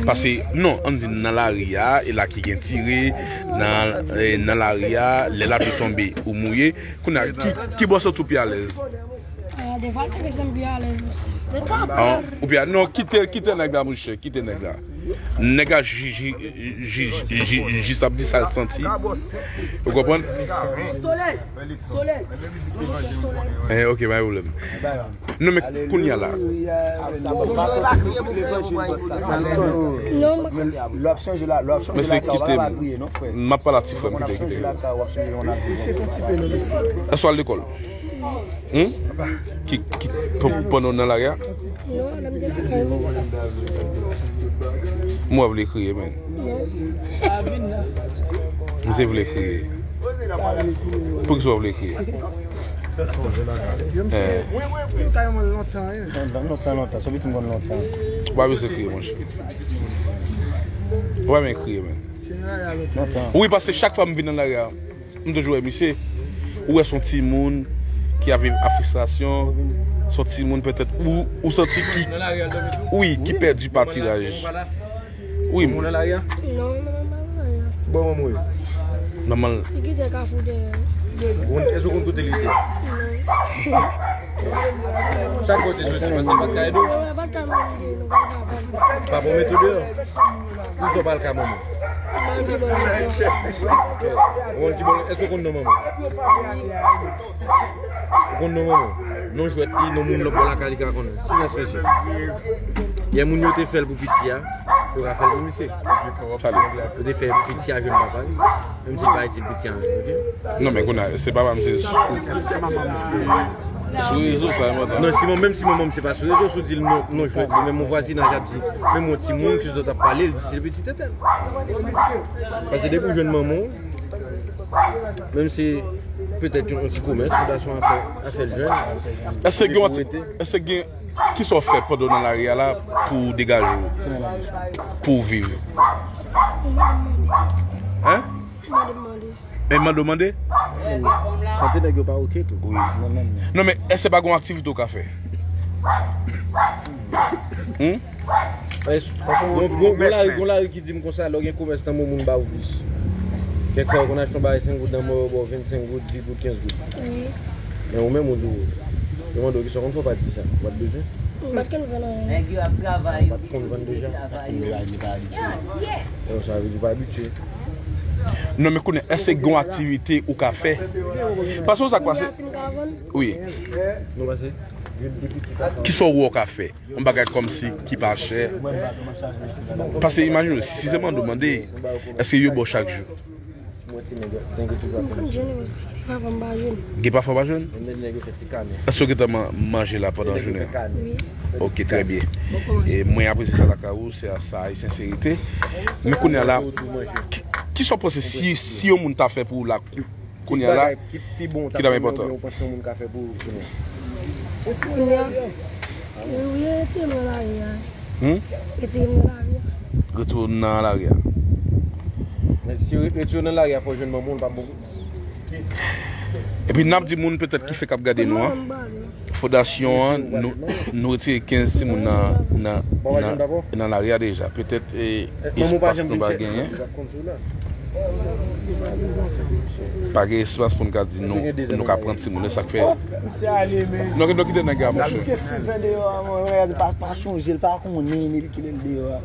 Paske, non, ann di nan lari a, e la ki gen tire, nan, e, nan lari a, lè lapli tonbe, ou mouye. Kounye a, ki, ki bò w santi w pi alèz? Ah, devan te santi m pi alèz, mesye. Ah, ou pi a-, non, kite, kite nèg la, monchè, kite nèg la. Nèg la ji-, ji-, ji-, ji-, ji-, jis ap di sa l santi. Ou konprann? Eh, ok, pa gen pwoblèm. Non, men kounye a la. Non, mesye, kite m. M ap pale a ti frè m, kite, kite. Èske w al lekòl? Hmm? Ki, ki, p-, pandan w nan lari a? Non, lè m te lakay mwen. Mwen vle kriye, men. Non. Misye vle kriye. Poukisa w vle kriye? Eh. Lontan, lontan, lontan. Se yon pitit m konn lontan. Ou pa bezwen kriye, monchè. Ou pa bezwen kriye, men. Wi, paske chak fwa m vin nan lari a, m toujou wè misye. Ou wè se yon timoun ki ap viv ak fristrasyon, se yon timoun petèt ou, ou santi ki, wi, ki pèdi patiraj. Wi. Manman w nan lari a? Non, manman m pa nan lari a. Bon, manman w ye? Manman l. Li kite Kafou dèyè. Ou konn, èske ou konn kote li te? Non. Chak fwa w te soti, paske l pa t ka ede w? Non, pa t ka ede w, non, pa t ka ede w. Papa w mete w deyò? Poukisa w pa al ka manman w? Mwen ki bon. Ok. Ou konn ki bon, èske ou konn non manman w? Ou konn non manman w? Non jwèt li, non moun lòt bò lakay li ka konnen. Silans, mesye. Yè moun yo te fè l pou piti a, yo ka fè l pou misye. Yo te fè piti a jwenn papa li. Menm si l pa itil piti a menm, ok? Non, men kounye a, se papa m, se sou, sou rezo sa, e mwen. Non, si manman, menm si manman m se pa sou rezo, si w di l non, non jwèt li, menm yon vwazinaj ap di, menm yon timoun ki sot ap pale, l di se pitit entèl. Paske depi w jwenn manman w, menm si petèt yon ti komès, fondasyon a fè, a fè l jwenn. Èske gen, èske gen, kisa w fè pandan w nan lari a la pou w degaje w, pou w viv? Hein? Mande, mande. Men mande w mande? Chante nèg yo pa oke tou. Wi. Non, men, men. Non, men èske pa gen yon aktivite w ka fè? Hmm? Gon, gon, gon lari, gon lari ki di m konsa, lè w gen komès nan men w, moun ba ou plis. Kèk fwa, yo konn achte yon bagay senk goud nan men w, yo ba w vennsenk goud, dis goud, kenz goud. Wi. Men ou menm, ou di w, yo mande w kisa w konn fè, w pa di sa. W pa t bezwen. M pa t konn vann anyen. Nèg yo ap travay, yo pito kite travay yo. Li pa abitye. Sa vle di w pa abitye. Non, men konnen, èske gen yon aktivite ou ka fè? Paske sa k pase. Kounye a, si m ka vann? Wi. Nou pase? Kisa w wè w ka fè? Yon bagay kòmsi ki pa chè. Paske imajine w, si se mande w mande, èske yo ba w chak jou? M konn jwenn, paske gen pafwa m pa jwenn. Gen pafwa w pa jwenn? Èske w gentan man-, manje la pandan jounen an? Wi. Ok, trè byen. E mwen apresye sa lakay ou, se sa Ayisyen se rete. Men kounye a la, ki, kisa w panse si, si yon moun ta fè pou ou la, kounye a la, ki ta enpòtan? Kounye a, wi, wi, retire m nan lari a. Hmm? Retire m nan lari a. Retire w nan lari a. Men si re-, retire w nan lari a, fò w jwenn manman w, l pa bon. Epi n ap di moun petèt ki fèk ap gade nou an, fondasyon an, nou, nou retire kenz timoun nan, nan, nan, nan lari a deja. Petèt, e, espas nou pa genyen. Pa gen espas pou n ka di nou, nou ka pran timoun, e sa k fè. Non, non, kite nèg la, monchè. Piske sis an deyò a, mwen, mwen, pa, pa chonje l, pa konnen li ki lè l deyò a.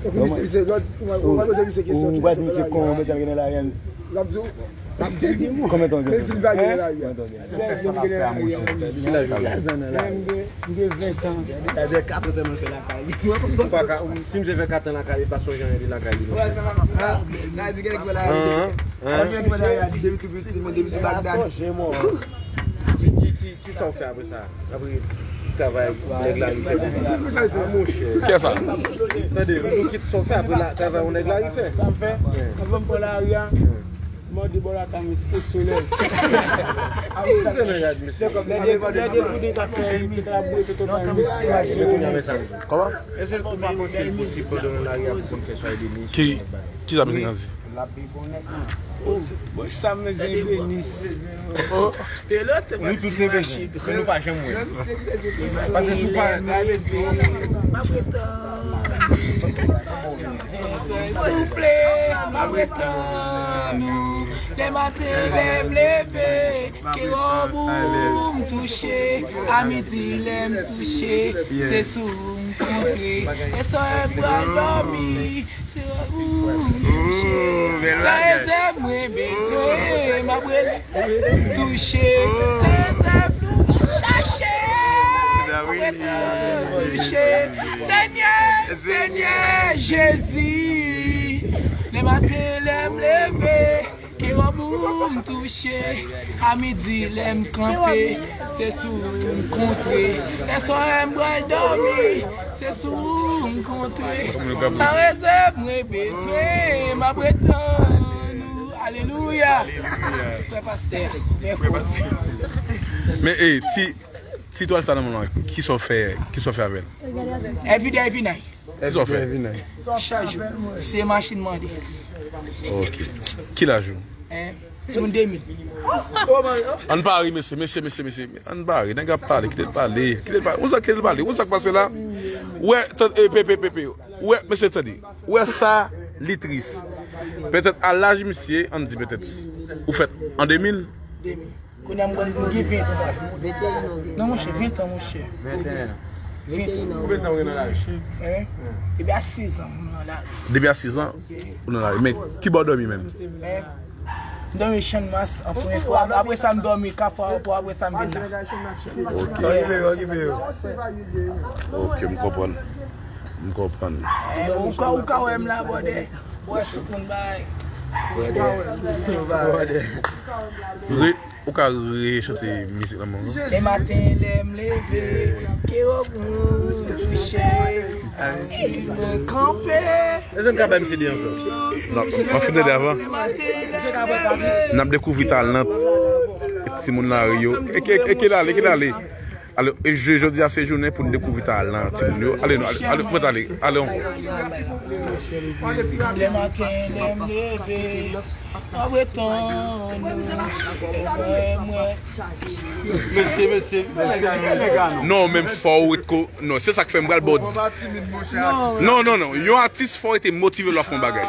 Ou, ou pa di misye kòman w mete l nan lari a. L ap di w, l ap di w. Konbyen tan w gen? Sèz an m gen nan lari a. Ki laj ou? Sèz an nan lari a. M gen, m gen ven an. Sa vle di kat an sèlman l fè lakay li. Ou pa ka, si misye fè kat an lakay li, pa sonje anyen de lakay li. Wè, sa pa, sa vle di gen nèg ki fè lari a. Gen nèg ki fè lari a depi tou piti, men depi sou Bagdad. Ki, ki, ki, ki sa w fè apre sa? Apre travay nèg lari fè. Monchè. Kiyès sa? Tande, nou kit sa w fè apre la, travay yon nèg lari fè. Sa m fè? Wi. Anvan m pran lari a, m mande bò lakay mwen Site Solèy. Lè de, lè de boudin k ap fè, ki t ap bwè toto pa misye. Kòman? Èske ou pa panse l posib pandan w nan lari a pou konn fè sa e de misye? Ki, ki sa misye ka di? L ap byen konnen. Oh, bon, sa mezanmi, Denis. Oh. Nou tout se machin. Men nou pa janm wè. Paske si w pa, souple, m ap ret tann ou. Lè maten, lè m leve, ke wòb ou m touche. A midi, lè m touche, se sou ou m kontre. Lè swa m pral dòmi, se ou m touche. Se zèb mwen bezwen, m ap rele, m touche. Se zèb nou chache, m ap rele, m touche. Senyè, Senyè Jezi, lè maten, lè m leve, ke wòb ou m touche, a midi lè m kanpe, se sou ou m kontre. Lè swa m pral dòmi, se sou ou m kontre. Sa rezèv mwen bezwen, m ap ret tann ou. Alelouya. Frè pastè, mèsi. Men, e, ti, ti twal sa nan men w lan, kisa w fè, kisa w fè avè l? Everyday, every night. Kisa w fè? Chak jou. Se machin mande. Ok. Ki laj ou? Hein? Timoun de mil. Ann pa ri, mesye, mesye, mesye, mesye. Ann pa ri, nèg ap pale, kite l pale, kite l pale. Ou sa kite l pale, ou sa k pase la? Ou wè, tan, e, pe, pe, pe, pe. Ou wè, mesye, tande. Ou wè sa, li tris. Petèt a laj misye, ann di petèt, ou fèt an de mil? De mil. Kounye a m konn m gen ven. Non, monchè, ven an, monchè. Venteyen an. Venteyen an. Konbyen tan ou gen nan lari? Monchè, hein? Depi a sis an, m nan lari. Depi a sis an, ou nan lari. Men, ki bò w dòmi menm? Hein? M dòmi Channmas, an premye fwa. Apre sa, m dòmi Kafou Aewopò, apre sa, m vin la. Ok. Okipe yo, okipe yo. Ok, m konprann. M konprann. Eh, ou ka, ou ka wè m la, brother. Bwè sou konn bay. Brother. Brother. Re-, ou ka rechante mizik lan, manman? Le maten, lè m leve, ke wòb ou touche, mwen kanpe. Èske m ka bay misye de ankò? Non, m fin tande avan. N ap dekouvri talan timoun lari yo. E ke, e ke l ale, e ke l ale. Ale, e je-, jodi a se jounen pou n dekouvri talan timoun yo. Ale, non, ale, ale, mwen t ale, ale, on. Lè maten, lè m leve, m ap ret tann ou. Lè zòrèy mwen. Mesye, mesye, mesye, mesye, nèg la, non. Non, menm fò ou ret ko-, non, se sa k fè m pral ba w. Non, non, non. Yon atis fò rete motive lè w ap fè yon bagay.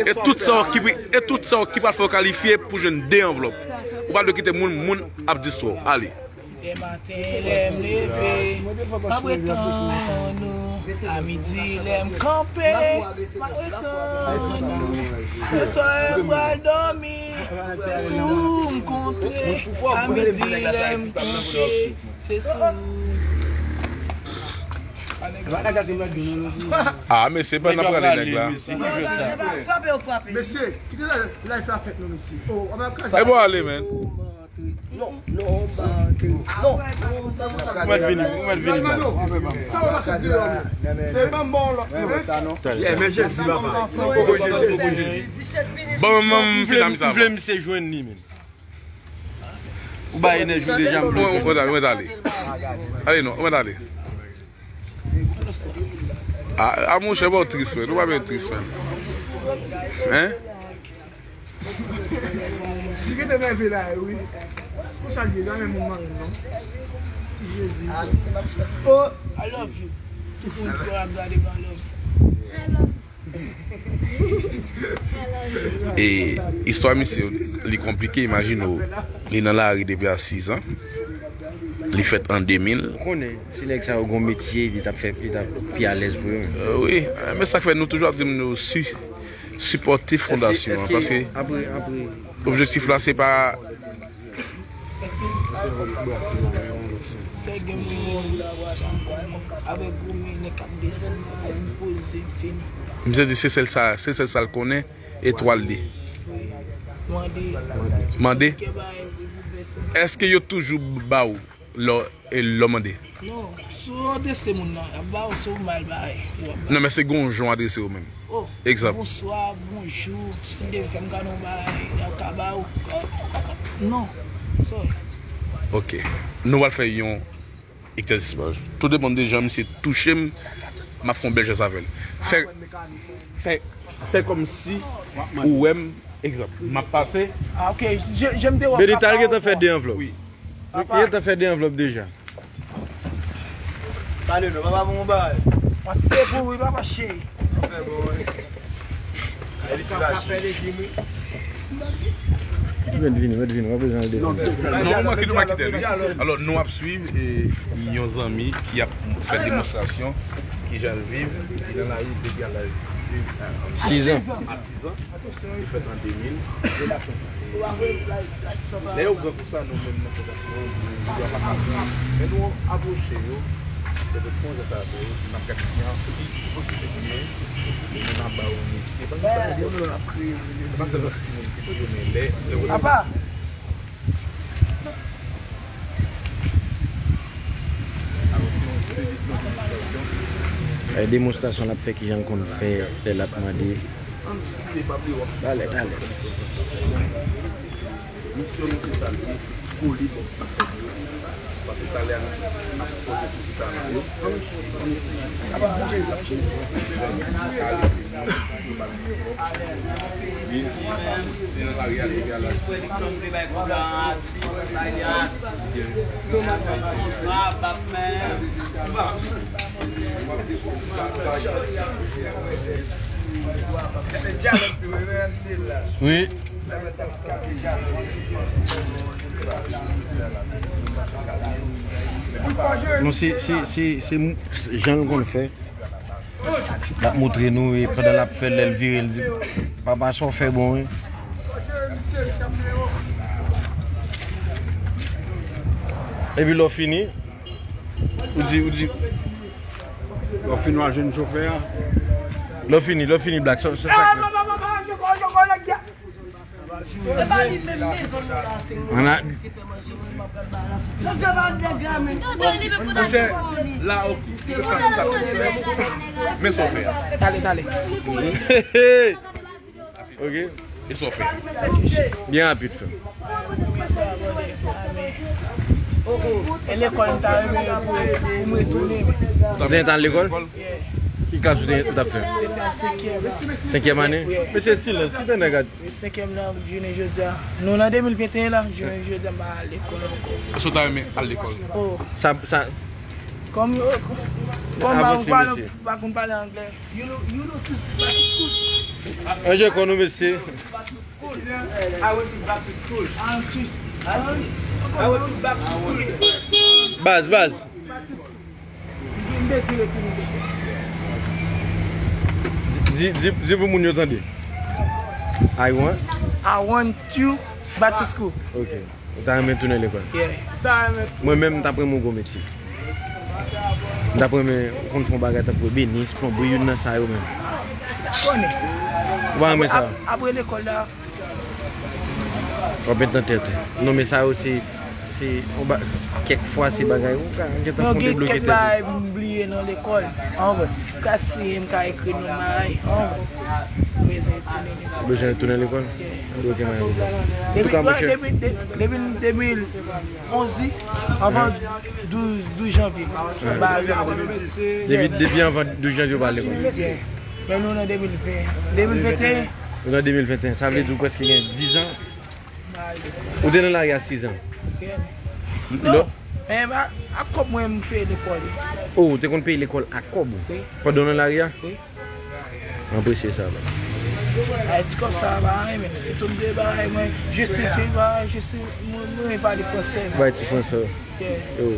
E tout sa w ki, e tout sa w ki pral fè w kalifye pou jwenn de anvlòp. Ou pa dwe kite moun, moun ap distrè w. Ale. Dematen lè m leve, m ap ret tann ou. A midi lè m kanpe, m ap ret tann ou. Lè sòlèy pral dòmi, se sou ou m konte. A midi lè m kanpe, se sou ou. Ah, mesye, pa nan prale nèg la. Frape, frape. Mesye, kite la, live la fèt non, mesye. Oh, on va casser. E bon, ale, man. Non, non, non. Ou mèt vini, ou mèt vini. Yeah, men Jezi, papa. Poko Jezi. Bon, bon, bon, m fin a misye. M vle misye jwenn li, men. Ou bay enèji w deja, m vle. Ou mèt ale, ou mèt ale. Ale non, ou mèt ale. A, a, monchè, ba w tris, men. Ou pa byen tris, men. Hein? Li gentan nève la, wi. Konsa l ye, li pa menm moun mari l, non. Jezi. Oh, I love you. Tout moun ki ap gade m, I love you. E istwa misye, li konplike, imajine w. Li nan lari depi a sis an. Li fèt an de mil. Ou konnen, si nèg sa yo gon metye, li t ap fè, li t ap pi alèz pou yo menm. Euh, wi, men sa k fè nou toujou ap di moun yo si, sipòte fondasyon an, paske objektif la se pa Misye di se sèl sa, se sèl sa l konnen, etwal li. Mande. Èske yo toujou ba w lè w, e lè w mande? Non, si w adrese moun nan, y ap ba w, si w mal bay, yo ap ba w. Non, men se gen yon jan w adrese yo menm. Oh, egzanp. Bonswa, bonjou, si Bondye fè m ka nan yon bagay, y ap ka ba w. Non, sorry. Ok. Nou pral fè yon egzèsis. Tou depann de jan misye touche m, m ap fè yon bèl jès avè l. Fè, fè, fè kòmsi ou wè m, egzanp, m ap pase. Ah, ok. Je, je m te wè. Benita, l gentan fè de anvlòp. Wi. Li gentan fè de anvlòp deja. Pale non, papa, bon bagay. Pase pou wi, papa cheri. Sa fè bon, wi. Mèt vini, mèt vini, mwen bezwen al devan. Non, ou manke, nou pa kite l, wi. Alò, nou ap swiv, e, yon zanmi ki ap fè demonstrasyon, kijan l viv, li nan lari depi a laj sis an. Sis an. Li fèt an de mil. Lè yo gran konsa, nou menm nan fondasyon an, nou pa ka pran. Men nou apwoche yo, se tout fon sa yo, n ap gade ki an, ki posiblite ki gen, nou menm ap ba yo metye. Paske sa yo, nou ap kreye, se pa sèlman timoun piti yo, men lè, lè yo. E demonstrasyon l ap fè, kijan l konn fè lè l ap mande. Talè, talè. Misyon nou se sa l ye, se kole bò. Paske talè a nou ap poze pou chita nan yo. Wi. Non, se, se, se, se jan l konn fè. L ap montre nou, e pandan l ap fè l, lè l vire, l di, "Papa, sa w fè bon, wi." Epi lè w fini, ou di, ou di, lè w fini, w al jwenn chofè a. Lè w fini, lè w fini, Black, sa, sa, sa. Monchè, la, ok. Men sa w fè a. Talè, talè. Ok. E sa w fè a. Byen rapid, frè m. E lekòl m ta renmen pou, pou m retounen. Ou te al lekòl? Yeah. Ki klas ou te, ou t ap fè? Te fè senkyèm. Senkyèm ane? Yeah. Mesye, silans, ki fè nèg a... Senkyèm nan, jounen jodi a. Nou nan de mil venteyen la, jounen jodi a, m pa al lekòl ankò. Èske w ta renmen al lekòl? Oh. Sa, sa... Kòm, kòm... Avanse, mesye. M pa konn pale anglè. You know, you know to back to school. Anje kon nou, mesye. School. I want to back to school. I want to, I want, I want to back to school. Baz, baz. Back to school. M bezwen retounen. Di, di, di pou moun yo tande. I want. I want to back to school. Ok. Ou ta renmen tounen lekòl? Yeah. Mwen menm, m t ap renmen yon gwo metye. M t ap renmen, ou konn fè yon bagay tankou ebenis, plonbri, youn nan sa yo menm. Konnen. Ou pa renmen sa? Ap-, apre lekòl la. W ap met nan tèt ou. Non, men sa yo se, se yon ba-, kèk fwa se bagay ou ka gentan fè w debloke tèt ou. Kèk bagay m bliye nan lekòl. Anvre. M ka siyen, m ka ekri non bagay. Anvre. M bezwen tounen lekòl. Ou bezwen tounen lekòl? Yeah. Ok, mwen. Antouka, monchè. Depi, depi, depi de mil onz, wi, anvan douz, douz janvye. Ba, depi, depi anvan douz janvye, ou pa al lekòl. Yeah. Men nou nan de mil ven, de mil venteyen. Nou nan de mil venteyen. Sa vle di ou prèske gen diz an. Ou te nan lari a siz an. Yeah. Non. Men a, a kòb mwen, m peye lekòl. Oh, ou te konn peye lekòl ak kòb ou? Wi. Pandan w nan lari a? Wi. M apresye sa, baz. Ay, ti kòb sa, pa anyen, men. Tout de bagay, mwen, je suis, je suis, mwen, mwen pale fransè, men. Bay ti fransè. Yeah. Yo.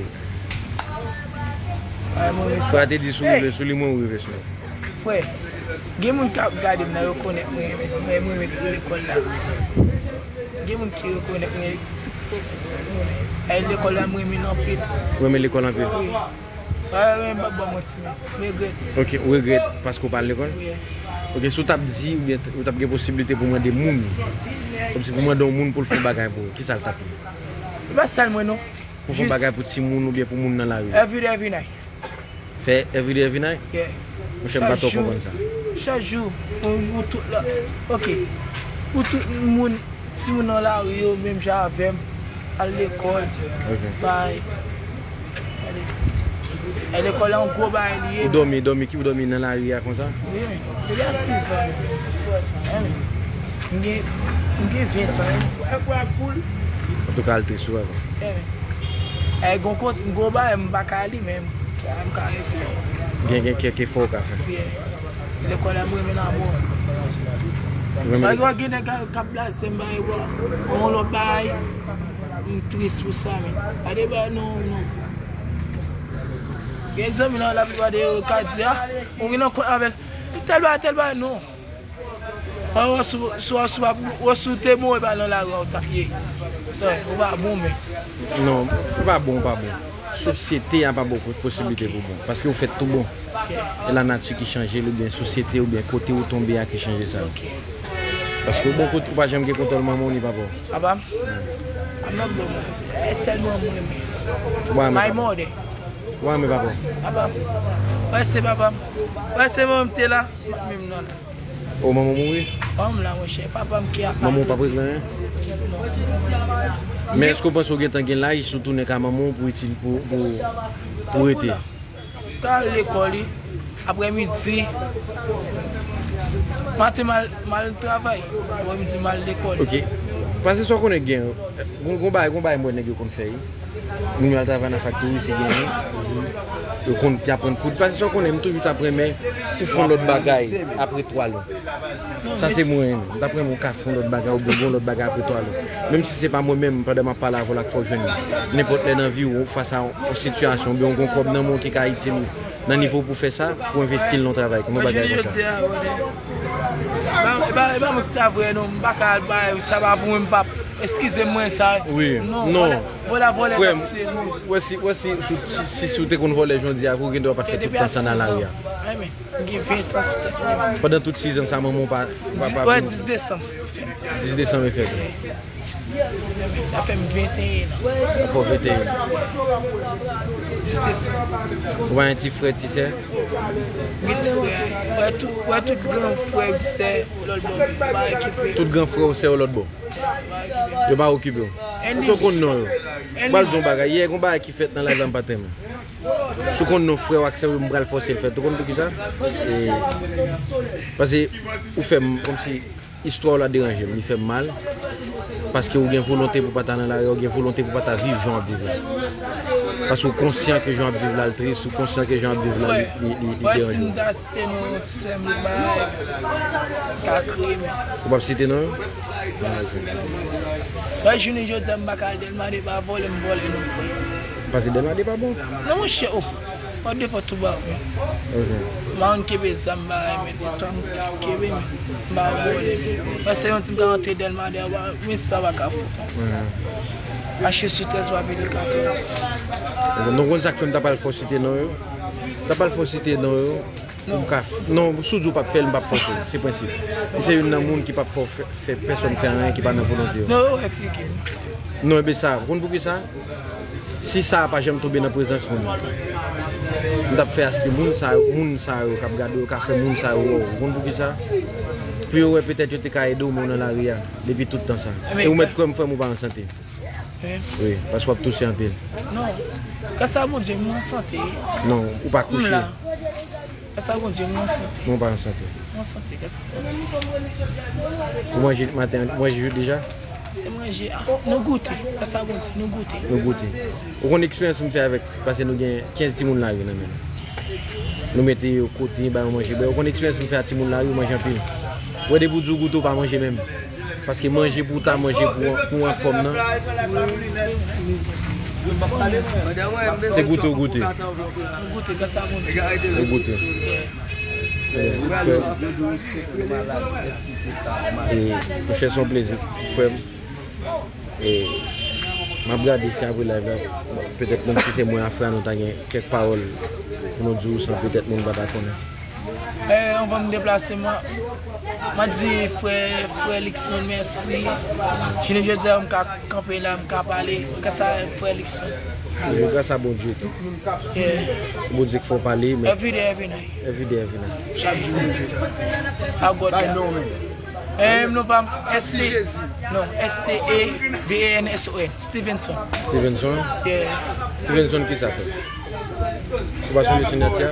Ay, mwen, men sa. Sa te di sou rive, sou li mwen ou rive sou. Frè, gen moun k ap gade m nan, yo konèt mwen, mwen, mwen, mwen, lekòl la. Gen moun ki rekonèt mwen, tout pwofesè, mwen. Ay, lekòl la, mwen, mwen anpil. Ou renmen lekòl anpil? Wi. Ay, men m p ap ba w manti, men. M regrèt. Ok, ou regrèt paske ou pa al lekòl? Wi. Ok, si w t ap di, oubyen t-, ou t ap gen posiblite pou mande moun, kòmsi pou mande yon moun pou l fè yon bagay pou ou, kisa l t ap ye? E pa sèl mwen, non. Pou fè yon bagay pou timoun oubyen pou moun nan lari? Every day, every night. Fè every day, every night? Yeah. Monchè, m pa twò konprann sa. Chak jou, ou, ou tout la. Ok. Ou tout moun, timoun nan lari yo, menm jan avè m, al lekòl. Ok. Bay. Gade. E lekòl la, yon gwo bagay li ye. Ou dòmi, dòmi, ki ou dòmi nan lari a konsa? Wi, men. Depi a siz an. Wi, men. M gen, m gen ven an, wi. Antouka, al tris, wi, avan. Wi, men. E gon kot, gon bagay m pa ka li menm. Sa m ka fè. Gen, gen kèk efò w ka fè. Yeah. Lekòl la, m renmen l anmò. Ou renmen lekòl? Gen nèg k ap blaze m, bay, bon, yon lòt bagay. M tris pou sa, men. Pa de bagay, non, non. Gen zanmi nan laplipa de yo ka di, a, ou gen nan kont avè l. Tèl bagay, tèl bagay, non. An, wè sou, sou, sou, wè sou te bon, e pa nan lari a ou t ap ye. Sa, ou pa bon, men. Non, ou pa bon, ou pa bon. Sosyete a pa ba w posiblite pou bon. Paske ou fèt tou bon. E lanati ki chanje l, oubyen sosyete, oubyen kote ou tonbe a ki chanje sa. Paske ou bon kote, ou pa janm gen kontwòl manman w ni papa w. Papa m? M ap ba w manti. E sèlman mwen, men. Ou pa renmen papa w? My mother. Ou pa renmen papa w? Papa m. Wè se papa m. Wè se manman m te la, m ap menm nan la. O, manman w mouri? Manman m la, monchè. Papa m ki apa. Manman w p ap regle anyen? Men èske w panse w gentan gen laj si w tounen ka manman w pou itil, pou, pou, pou rete? M t al lekòl, wi. Aprèmidi, maten m al, m al travay. Aprèmidi, m al lekòl. Ok. Paske sa w konnen gen, gon, gon bagay, gon bagay m wè nèg yo konn fè, wi. Moun yo al travay nan faktori, si genyen. Yo konn aprann koud. Paske sa w konnen, m toujou t ap renmen pou fè yon lòt bagay apre twal. Sa se mwen, m t ap renmen w ka fè yon lòt bagay oubyen yon lòt bagay apre twal. Menm si se pa mwen menm, pandan m ap pale avè w la, k fè w jwenn li. Nenpòt lè nan vi w, ou fas a yon sitiyasyon oubyen w gen yon kòb nan men w ki ka itil ou nan nivo pou fè sa, pou envesti l nan yon travay, kòm yon bagay konsa. Jodi a, e pa, e pa, e pa mwen ki ta vre, non, m pa ka al bay, sa pa pou mwen, m p ap, eskize m, mwen sa. Wi, non, non. Vòlè, vòlè, vòlè, frè m, wè si, wè si, si, si, si w te konn vòlè jodi a, pou w gen dwa pa t fè tout tan sa nan lari a. Depi a siz an. M gen ven an sou tèt mwen. Pandan tout siz an sa, manman w pa, pa, pa vin. Dis desanm. Dis desanm e fèt. Sa fè m venteyen an. Sa fè w venteyen. Dis desanm. Ou pa gen ti frè, ti sè? Gen ti frè. Wè tout, wè tout gran frè, sè, lòt bò. Yo pa okipe. Tout gran frè ou sè yo lòt bò. Yo pa okipe w. Andy. Sa w konn non yo. Andy. Ou pral di yon bagay. Yè, gon bagay ki fèt nan live la m pa t renmen. Si w konn non frè w ak sè w yo, m pral fòse l fèt. Ou konn poukisa? E, paske ou fè m kòmsi istwa w la deranje m, li fè m mal. Paske ou gen volonte pou pa ta nan lari a, ou gen volonte pou pa ta viv jan w ap viv la. Paske ou konsyan ke jan w ap viv la, l tris, ou konsyan ke jan w ap viv la, li, li, li, li deranje w. Site non sè m, li pa ka kriye m. Ou p ap site non yo? Lè jounen jodi a, m pa ka al Dèlma de pa vòlè, m vòlè non frè. Pase Dèlma de pa bon. Non, monchè, oh. Mwen defo tou ba wi. Ok. M pa konn kenbe zam, m pa renmen detan m kenbe, men m pa vòlè. Mwen se yon ti m ka rantre Dèlma de, men sa pa ka fè. Mhm. Achte sou trèz pa peye katòz. Ok, nou konn sa k fè m ta pral fò site non yo? Ta pral fò site non yo. Non. M ka f-, non, si w di w p ap fè l, m p ap fòse w. Se prensip. M se youn nan moun ki p ap fè, fè, fè pèsonn fè anyen ki pa nan volonte yo. Non, yo wè figi m. Non, e ben sa, ou konn poukisa? Si sa a pa janm tonbe nan prezans moun, m t ap fè aske moun sa yo, moun sa yo k ap gade w, ka fè moun sa yo wè w. Ou konn poukisa? Pou yo wè petèt yo te ka ede w, men w nan lari a depi tout tan sa. E ou mèt kwè m, frè m, ou pa an sante. Wi, paske w ap touse anpil. Non. Gras a Bondye, m an sante. Non, ou pa kouche. M la. Gras a Bondye, m an sante. Non, ou pa an sante. M an sante, gras a Bondye. Ou manje maten an, ou manje jou deja? Se manje. Ah, nou goute. Gras a Bondye, nou goute. Nou goute. Ou konn eksperyans m fè avèk, paske nou gen kenz timoun lari nan men nou. Nou mete yo kote, ba yo manje. Bon, ou konn eksperyans m fè a timoun lari, yo manje anpil. Ou wè depi w di w goute, ou pa manje menm. Paske manje pou w ta manje pou, pou w anfòm nan. Se goute ou goute. Ou goute, gras a Bondye. Ou goute. E, monchè, se yon plezi, frè m. E, m ap gade si apre live la, petèt menm si se mwen a frè a, nou ta gen kèk pawòl pou nou di w san petèt moun pa ta konnen. Eh, anvan m deplase, m a, m a di frè, frè Luckson mèsi. Jounen jodi a, m ka kanpe la, m ka pale. Gras a frè Luckson. Gras a Bondye tou. Yeah. Bondye k fè w pale, men every day, every night. Every day, every night. Chak jou, Bondye. A God. Bay non, men. Eh, non pa S T, non, S T E V E N S O N, Stevenson. Stevenson? Yeah. Stevenson, ki sa fè? Ou pa sonje sinyati a?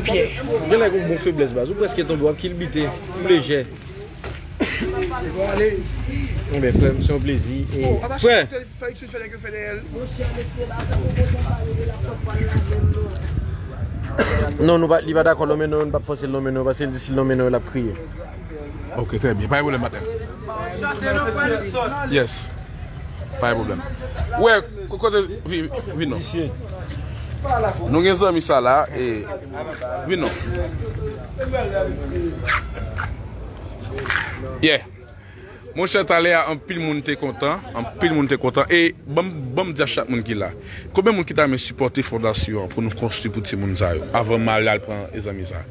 Pierre. Genlè gen yon bon feblès, baz. Ou prèske tonbe, w ap kilbite. Ou lejè. Enben, frè m, se yon plezi. E, frè! Non, nou pa, li pa dakò lonmen non, nou p ap fòse l lonmen non, paske l di si l lonmen non, l ap kriye. Ok, trè byen. Pa gen pwoblèm, patnè. Yes. Pa gen pwoblèm. Wè, ko-, kote, vi-, vin non. Nou gen zanmi sa la, e, vin non. Yeah. Monchè, talè a, anpil moun te kontan, anpil moun te kontan. E ban m, ban m di a chak moun ki la, konbyen moun ki ta renmen sipòte fondasyon an pou nou konstwi pou timoun sa yo, avan m ale al pran e zanmi sa?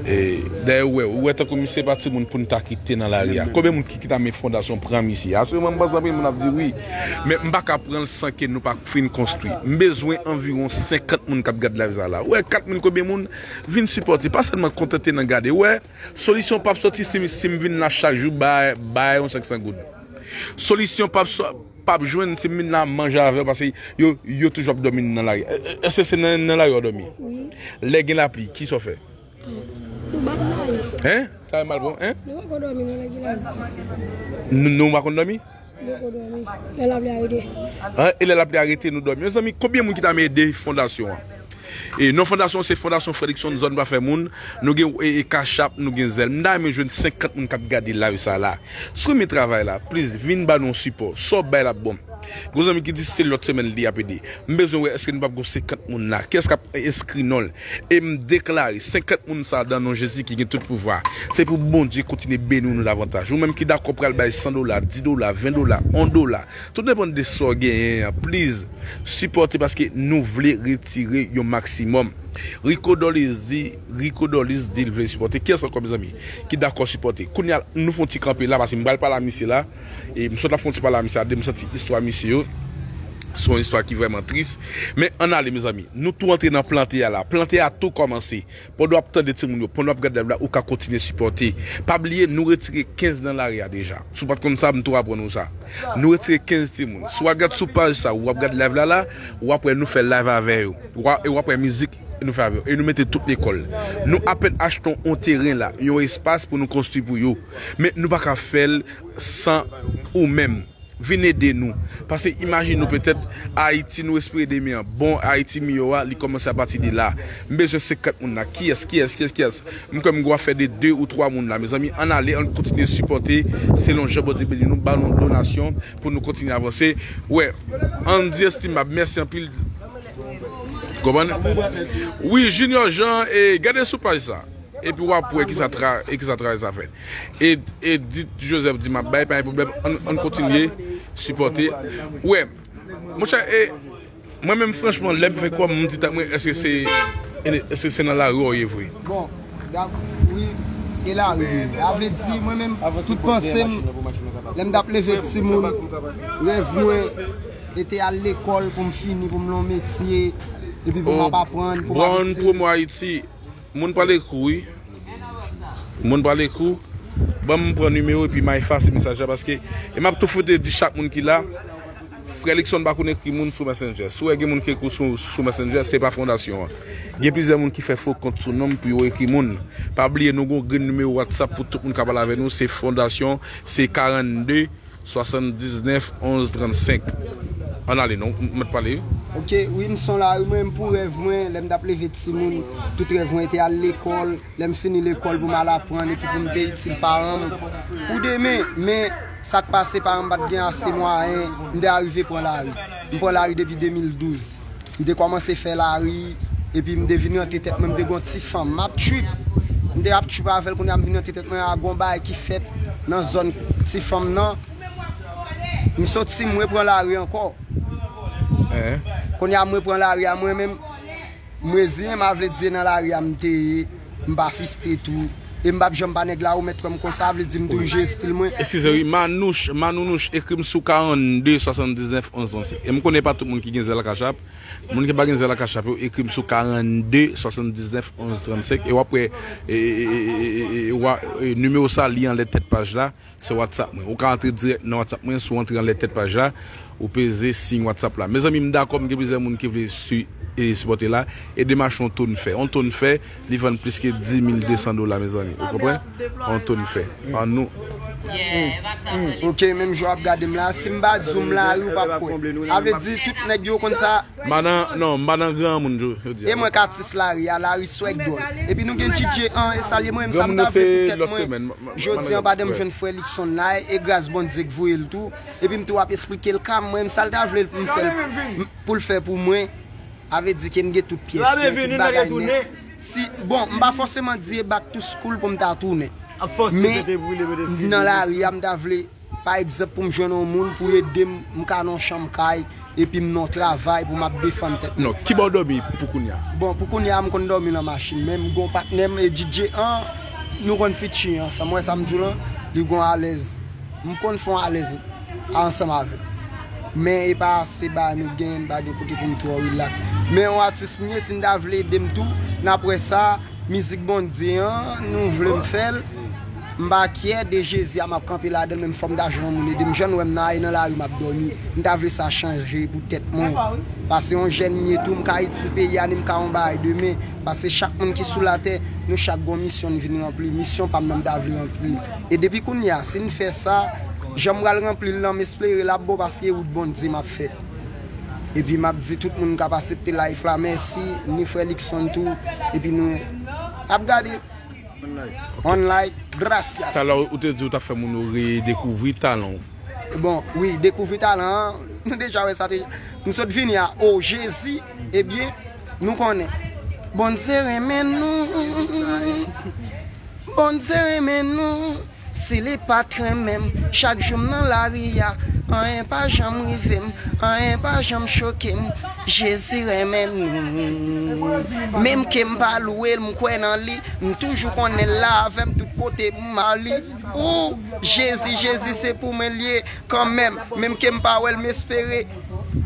E, dayè, ou wè, ou wè tankou misye pa timoun pou n ta kite nan lari a. Konbyen moun ki, ki ta renmen fondasyon pran misye? Asirman, m panse anpil moun ap di wi, men m pa ka pran l san ke nou pa fin konstwi. M bezwen anviwon senkant moun k ap gad live sa la. Ou wè, kat mil konbyen moun, vin sipòte, pa sèlman kontante nan gade. Ou wè, solisyon p ap soti si, si m vin la chak jou bay, bay yon senk san goud. Solisyon p ap sò-, p ap jwenn si m vin la manje avè w, paske yo, yo toujou ap dòmi nan lari. E, e, èske se nan, nan lari w ap dòmi? Wi. Lè gen lapli, kisa w fè? Nou pa konn dòmi. Hein? Sa fè mal pou, hein? Nou pa konn dòmi nan lè gen lapli. Nou, nou pa konn dòmi? Nou pa konn dòmi. Lè lapli arete. Hein? E lè lapli arete, nou dòmi. Mezanmi, konbyen moun ki ta renmen ede fondasyon an? E non fondasyon, se Fondasyon Fredrickson, zòn pa fè moun. Nou gen, e, e, Cash App, nou gen Zelle. M ta renmen jwenn senkant moun k ap gade live sa la. Si w renmen travay la, please, vin ba nou yon sipò. Sa w bay la ap bon. Gon zanmi ki di se lòt semèn li ap ede. M bezwen wè èske nou p ap gon senkant moun la. Kiyès k ap enskri non l? E m deklare, senkant moun sa a, dan non Jezi ki gen tout pouvwa, se pou Bondye kontinye beni w nou davantaj. Ou menm ki dakò pral bay san dola, dis dola, ven dola, yon dola, tout depann de sa w genyen an, please, sipòte paske nou vle retire yon maksimòm. Rico Dolis di, Rico Dolis di l vle sipòte. Kiyès ankò, mezanmi, ki dakò sipòte? Kounye a, nou fè yon ti kanpe la, paske m pral pale a misye la. E m sot ap fè yon ti pale a misye la, de m santi istwa misye yo. Se yon istwa ki vrèman tris. Men ann ale, mezanmi. Nou tou antre nan plante a la. Plante a tou kòmanse. Pandan w ap tande timoun yo, pandan w ap gade live la, ou ka kontinye sipòte. Pa bliye, nou retire kenz nan lari a deja. Si w pa t konn sa, m tou aprann ou sa. Nou retire kenz timoun. Si w al gad sou paj sa, w ap gad live la la, w ap wè nou fè live avè yo. W a- e w ap wè mizik nou fè avè yo. E nou mete tout lekòl. Nou apèn achte yon teren la, yon espas pou nou konstwi pou yo. Men nou pa ka fè l san ou menm. Vin ede nou. Paske imajine w petèt, Ayiti nou espere demen an. Bon, Ayiti miyò a, li kòmanse apati de la. M bezwen senkant moun la. Kiyès, kiyès, kiyès, kiyès? M kwè m gwa fè de de ou twa moun la. Mezanmi, ann ale, ann kontinye sipòte. Selon jan Bondye beni nou, ba nou donasyon pou nou kontinye avanse. Wè, Andy Estimab, mèsi anpil. Konprann? Wi, Junior Jean, e gade sou paj sa. Epi w ap wè kisa tra, e kisa travay sa fè. E, Edith Joseph di, "M ap bay, pa gen pwoblèm, ann, ann kontinye sipòte." Wè, monchè, e, mwen menm, franchman, lè m fè kòm, m di tèt mwen, èske se, èske se nan lari w ye vre? Bon, dak- wi, e lari m ye. A vle di, mwen menm, tout panse m, lè m t ap leve timoun, rèv mwen, e te al lekòl pou m fini, pou m nan yon metye, epi pou m ap aprann, pou m ap Brown etidye. Promo Haiti. Moun pral ekri w, wi. Moun pral ekri w. Ban m pran nimewo epi m efase mesaj la paske, e m ap tou fout di chak moun ki la, Frè Luckson pa konn ekri moun sou Messenger. Si w wè gen moun ki ekri w sou, sou Messenger, se pa fondasyon an. Gen plizyè moun ki fè fo kont sou non m pou yo ekri moun. Pa bliye, nou gen yon grenn nimewo WhatsApp pou tout moun k ap pale avè nou. Se fondasyon, se karannde, swasanndiznèf, onz, trannsenk. Ann ale non, m mèt pale wi. Ok, wi, m son lari mwen, m pou rèv mwen, lè m t ap leve timoun, tout rèv mwen te al lekòl, lè m fini lekòl pou m al aprann epi pou m te itil paran m pou demen. Men, sa k pase, paran m pa t gen ase mwayen, m te arive pran lari. M pran lari depi de mil douz. M te kòmanse fè lari, epi m te vin rantre tèt mwen, m te gon ti fanm, m ap trip. M te ap trip avè l, kounye a m vin rantre tèt mwen, a gon bagay ki fèt nan zòn ti fanm nan. M soti, m repran lari ankò. Kounye a, m repran lari a mwen menm. M reziyen m, a vle di nan lari a m te ye, m pa fiste tou. E m p ap janm pa nèg la ou mèt wè m konsa, vle di m toujou estil mwen. Eskize wi, Manouch, Manounouch, ekri m sou karannde swasanndiznèf onz trannsenk. E m konnen pa tout moun ki gen zèl Cash App. Moun ki pa gen zèl Cash App yo, ekri m sou karannde swasanndiznèf onz trannsenk. E w ap wè, e, e, e, e, e, e, wa- e, nimewo sa, li anlè tèt paj la. Se WhatsApp mwen. Ou ka antre dirèk nan WhatsApp mwen, si w antre anlè tèt paj la, ou peze siy WhatsApp la. Mezanmi, m dakò, m gen plizyè moun ki vle si- e sipòte la. Ede m achte yon tonn fè. Yon tonn fè, li vann plis ke dis mil de san dola, mezanmi. Ou konprann? Yon tonn fè. An nou. Ok, menm jan w ap gade m la, si m pa di w m lari, ou p ap kwè. A vle di, tout nèg yo konn sa. M pa nan, non, m pa nan granmoun jo- jodi a. E mwen k atis lari a, lari swag dwòl. Epi nou gen D J an, e sa l ye mwen menm, sa m ta vle pou tèt mwen. Jodi an, pandan m jwenn frè Luckson la, e gras Bondye k voye l tou. Epi m tou ap esplike l ka m, mwen menm, sa l ta vle m fè l, m- pou l fè pou mwen. A vle di ke m gen tout pyès mwen, tout bagay nèt. Si, bon, m pa fòseman di e back to school pou m ta tounen. Men, nan lari a, m ta vle, pa egzanp, pou m jwenn yon moun pou ede m, m ka nan yon chanm kay, epi m nan yon travay pou m ap defann tèt mwen. Non, ki bò w dòmi pou kounye a? Bon, pou kounye a, m konn dòmi nan machin, men m gon patnè m, e D J an, nou konn featuring ansanm. Ou wè sa m di w lan? Li gon alèz. M konn fè yon alèz ansanm avè l. Men e pa se bagay nou gen, m pa gen kote pou m twò rilaks. Men yon atis m ye, si n ta vle ede m tou, n ap wè sa, mizik Bondye an, nou vle m fè l. M pa kyè de Jezi a, m ap kanpe ladan l, men fò m ta jwenn yon moun ede m. Jan n wè m nan, e nan lari m ap dòmi. M ta vle sa chanje pou tèt mwen. Paske yon jèn m ye tou, m ka itil peyi a, ni m ka yon bagay demen. Paske chak moun ki sou latè, nou chak gon misyon n vin ranpli. Misyon pa m nan, m ta vle ranpli l. E depi kounye a, si n fè sa, jan m pral ranpli l lan, m espere l ap bon paske wout Bondye m ap fè. Epi m ap di tout moun k ap asepte live la, mèsi, ni frè Luckson tou. Epi nou ap gade. One like, gracias. Talè ou te di ou t ap fè moun yo redekouvri talan w. Bon, wi, dekouvri talan an, nou deja wè sa deja. Nou sot vini a, o Jezi, ebyen, nou konnen. Bondye renmen nou. Bondye renmen nou. Si li pa t renmen m, chak jou m nan lari a, anyen pa janm rive m, anyen pa janm choke m. Jezi renmen nou. Menm ke m pa lwe l, m kwè nan li, m toujou konnen l la avè m tout kote m ale. Ou, Jezi, Jezi, se pou mwen l ye kanmenm. Menm ke m pa wè l, m espere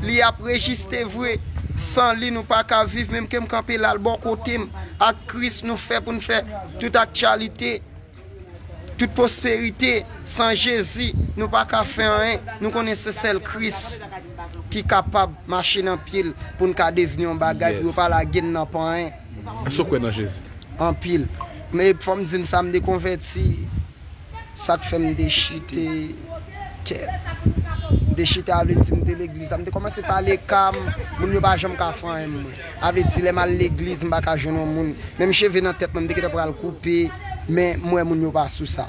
li ap rejiste vre. San li, nou pa ka viv, menm ke m kanpe la, l bò kote m. Ak Kris, nou fè pou n fè tout aktyalite. Tout pwosperite, san Jezi, nou pa ka fè anyen. Nou konnen se sèl Kris ki kapab mache nan pye l pou n ka devni yon bagay, pou yo pa lage n nan panyen. Èske w kwè nan Jezi? Anpil. Men fò m di n sa, m dekonvèti, sa k fè m dechite kè. M dechite, a vle di m te legliz la, m te kòmanse pale ka m, moun yo pa janm ka fè anyen mwen. A vle di lè m al legliz, m pa ka jwenn yon moun. Menm cheve nan tèt mwen, m te gentan pral koupe, men m wè moun yo pa sou sa.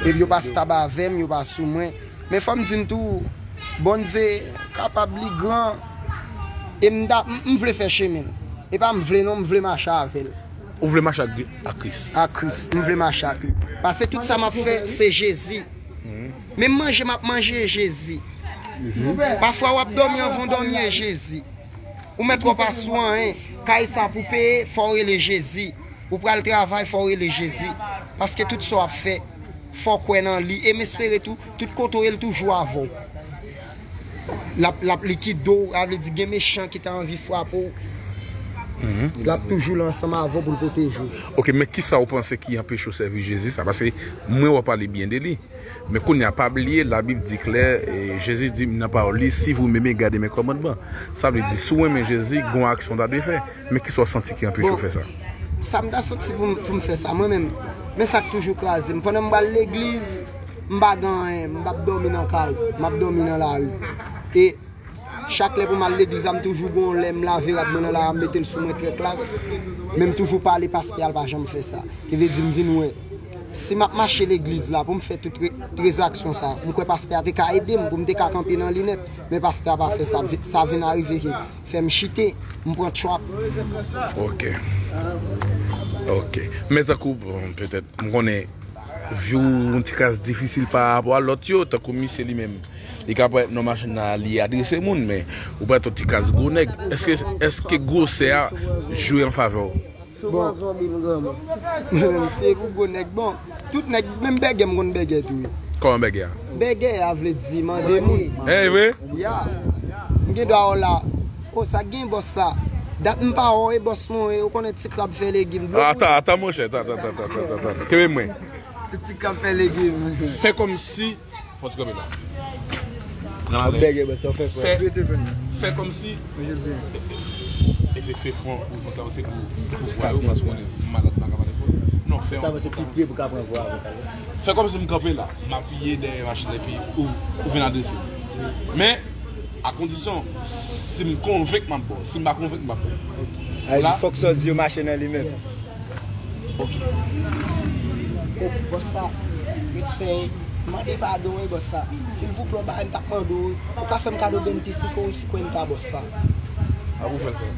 Epi yo pa stab avè m, yo pa sou mwen. Men fò m di n tou, Bondye kapab, li gran. E m, da- m, m vle fè chemen l. E pa m vle non, m vle mache avè l. Ou vle mache ak, ak Kris? Ak Kris, m vle mache ak li. Paske tout sa m ap fè, se Jezi. Menm manje m ap manje, Jezi. Pafwa w ap dòmi anvan w dòmi, e Jezi. Ou mèt twò pa sou anyen. Kay sa pou peye, fò w rele Jezi. Ou pral travay, fò w rele Jezi. Paske tout sa w ap fè, fò w kwè nan li. E m espere tou, tout kote w ye, l toujou avè w. L ap, l ap likide w, sa vle di gen mechan ki ta anvi frape w. L ap toujou la ansanm avè w pou l pwoteje w. Ok, men kisa w panse ki anpeche w sèvi Jezi sa? Paske mwen wè w pale byen de li. Men kounye a, pa bliye, Labib di klè, e Jezi di nan pawòl li, "Si vous m'aimez, gardez mes commandements." Sa vle di, si w renmen Jezi, gen yon aksyon w ta dwe fè. Men kisa w santi ki anpeche w fè sa? Sa m ta santi pou m, pou m fè sa, mwen menm, men sa k toujou kraze m. Pandan m pral legliz, m pa gen anyen, m p ap dòmi nan kay, m ap dòmi nan lari. E chak lè pou m al legliz la, m toujou gen yon lè m lave rad mwen nan lari a, m mete l sou mwen trè klas, men m toujou pale pastè a, l pa janm fè sa. Ki vle di m vin wè. Si m ap mache legliz la pou m fè tout re- trezaksyon sa, m kwè pastè a te ka ede m pou m te ka kanpe nan li nèt. Men pastè a pa fè sa. Vi- Sa vin arive ke fè m chite, m pran trap. Ok. Ok. Men tankou, bon, petèt, m konnen vi w yon ti kras difisil pa rapò a lòt yo, tankou misye li menm. Li ka parèt nan machin nan, li adrese moun, men ou parèt yon ti kras gwo nèg. Èske, èske gwosè a jwe an favè w? Bon. Mwen menm, se pou gwo nèg, bon, tout nèg, menm bègè, m konn bègè tou, wi. Kòman bègè a? Bègè a vle di mande moun. Eh, vre? Ya. M gen dwa wè w la. O, sa gen bòs la. Dat m pa wè w, e bòs mwen, e ou konnen ti krab fè legim. Ata, ata, monchè, ata, ata, ata, ata, ata, ata. Kenbe mwen. Ti krab fè legim. Fè kòmsi Fò ti kanpe la. Pran la. Bègè, bègè, sa w fè, frè. Fè, fè kòmsi. E fè, fè fon, ou konn sa, se pou, pou vwa yo, paske m malad, m pa ka pale fò. Non, fè. Sa, se pi pre pou ka pran vwa avè w. Fè kòmsi m kanpe la, m apiye dèyè machin, epi ou, ou vin adrese m. Men, a kondisyon, si m konvenk, m ap ba w. Si m pa konvenk, m p ap ba w. A, di fòk sa w di yo mache nan li menm. Ok. O, bòs la, respè, mande padon, wi, bòs la. Silvouplè, w bay m, m t ap mande w, wi. Ou ka fè m kado bentisiko, wi, si kwen ta, bòs la. A, ou fè l fè.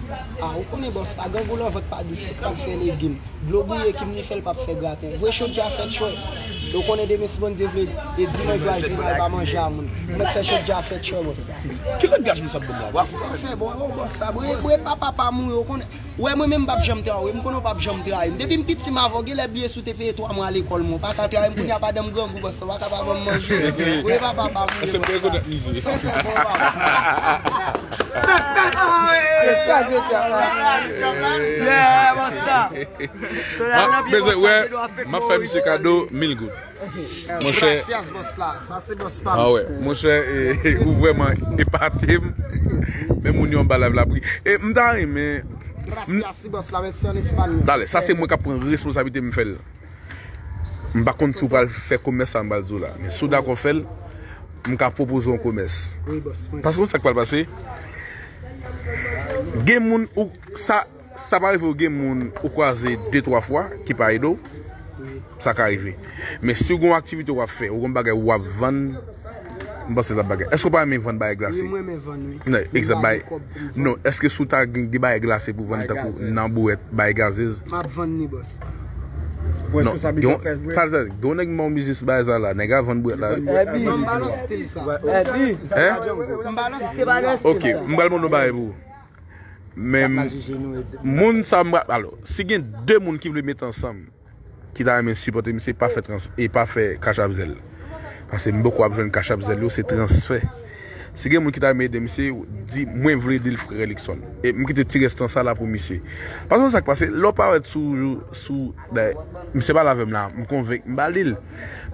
A, ou konnen, bòs la, grangou lan vant pa dous, ti krab fè legim. Dlo bouyi ki m li fè l p ap fè graten. Voye chodyè a fè tchwè. Ou konnen demen, si Bondye vle, e dimanch vwazen an, pa manje a moun. Ou mèt fè chodyè a fè tchwè, bòs la. Ki langaj misye ap ban m la? Sa fè bon, o, bòs la, bwe, bwe, papa pa mouri, ou konnen. Ou wè mwen menm m p ap janm trayi w, m konnen w p ap janm trayi m. Depi m piti m avè w, genlè bliye si w te peye twa mwa lekòl mwen, w pa ka trayi m, kounye a pandan m grangou bòs la, w pa ka pa ban m manje. Wi papa pa mouri bòs la. Sa fè bon papa. Yeah, bòs la. M ap fè misye kado mil goud. Monchè. Gracias, bòs la. Sa se bòs pa m. Ah ouais. Monchè, e, ou vrèman epate m. Men moun yo anba live la pri. E m ta renmen. Gracias, si bòs la, mèsi an espanyo. Talè, sa se mwen k ap pran responsablite m fè l. M pa konn si w pral fè komès sa m pral di w la. Men si w dakò fè l, m ka pwopoze yon komès. Wi, bòs, mwen. Paske w sa k pral pase? Gen moun ou sa Sa pa rive w gen moun ou kwaze de twa fwa ki pa ede w? Wi. Sa ka rive. Men si w gen yon aktivite w ap fè, ou gen yon bagay w ap vann, m panse sa bagay. Èske w pa renmen vann bagay glase? Wi, mwen renmen vann, wi. Non, egzanp, bagay. Non, èske si w ta gen de bagay glase pou vann tankou nan bouwèt, bagay gazez? M ap vann li, bòs. Non, gen yon nèg m ba yon biznis bagay sa la, nèg a vann bwèt la. Ebi. M ba nan stil sa. Ebi. M ba nan stil sa. Ok, m pral ban nou bagay pou ou. Men moun sa m pral, alò, si gen de moun ki vle met ansanm, ki ta renmen sipòte misye, pa fè trans, e pa fè Cash App Zelle. Paske m poko ap jwenn Cash App Zelle yo, se transfè. Si gen moun ki ta renmen ede misye, di mwen vle ede l, frè Luckson. E m kite ti restan sa la pou misye. Paske sa k pase, lè w parèt sou, sou, misye pale avè m la, m konvenk m ba li l.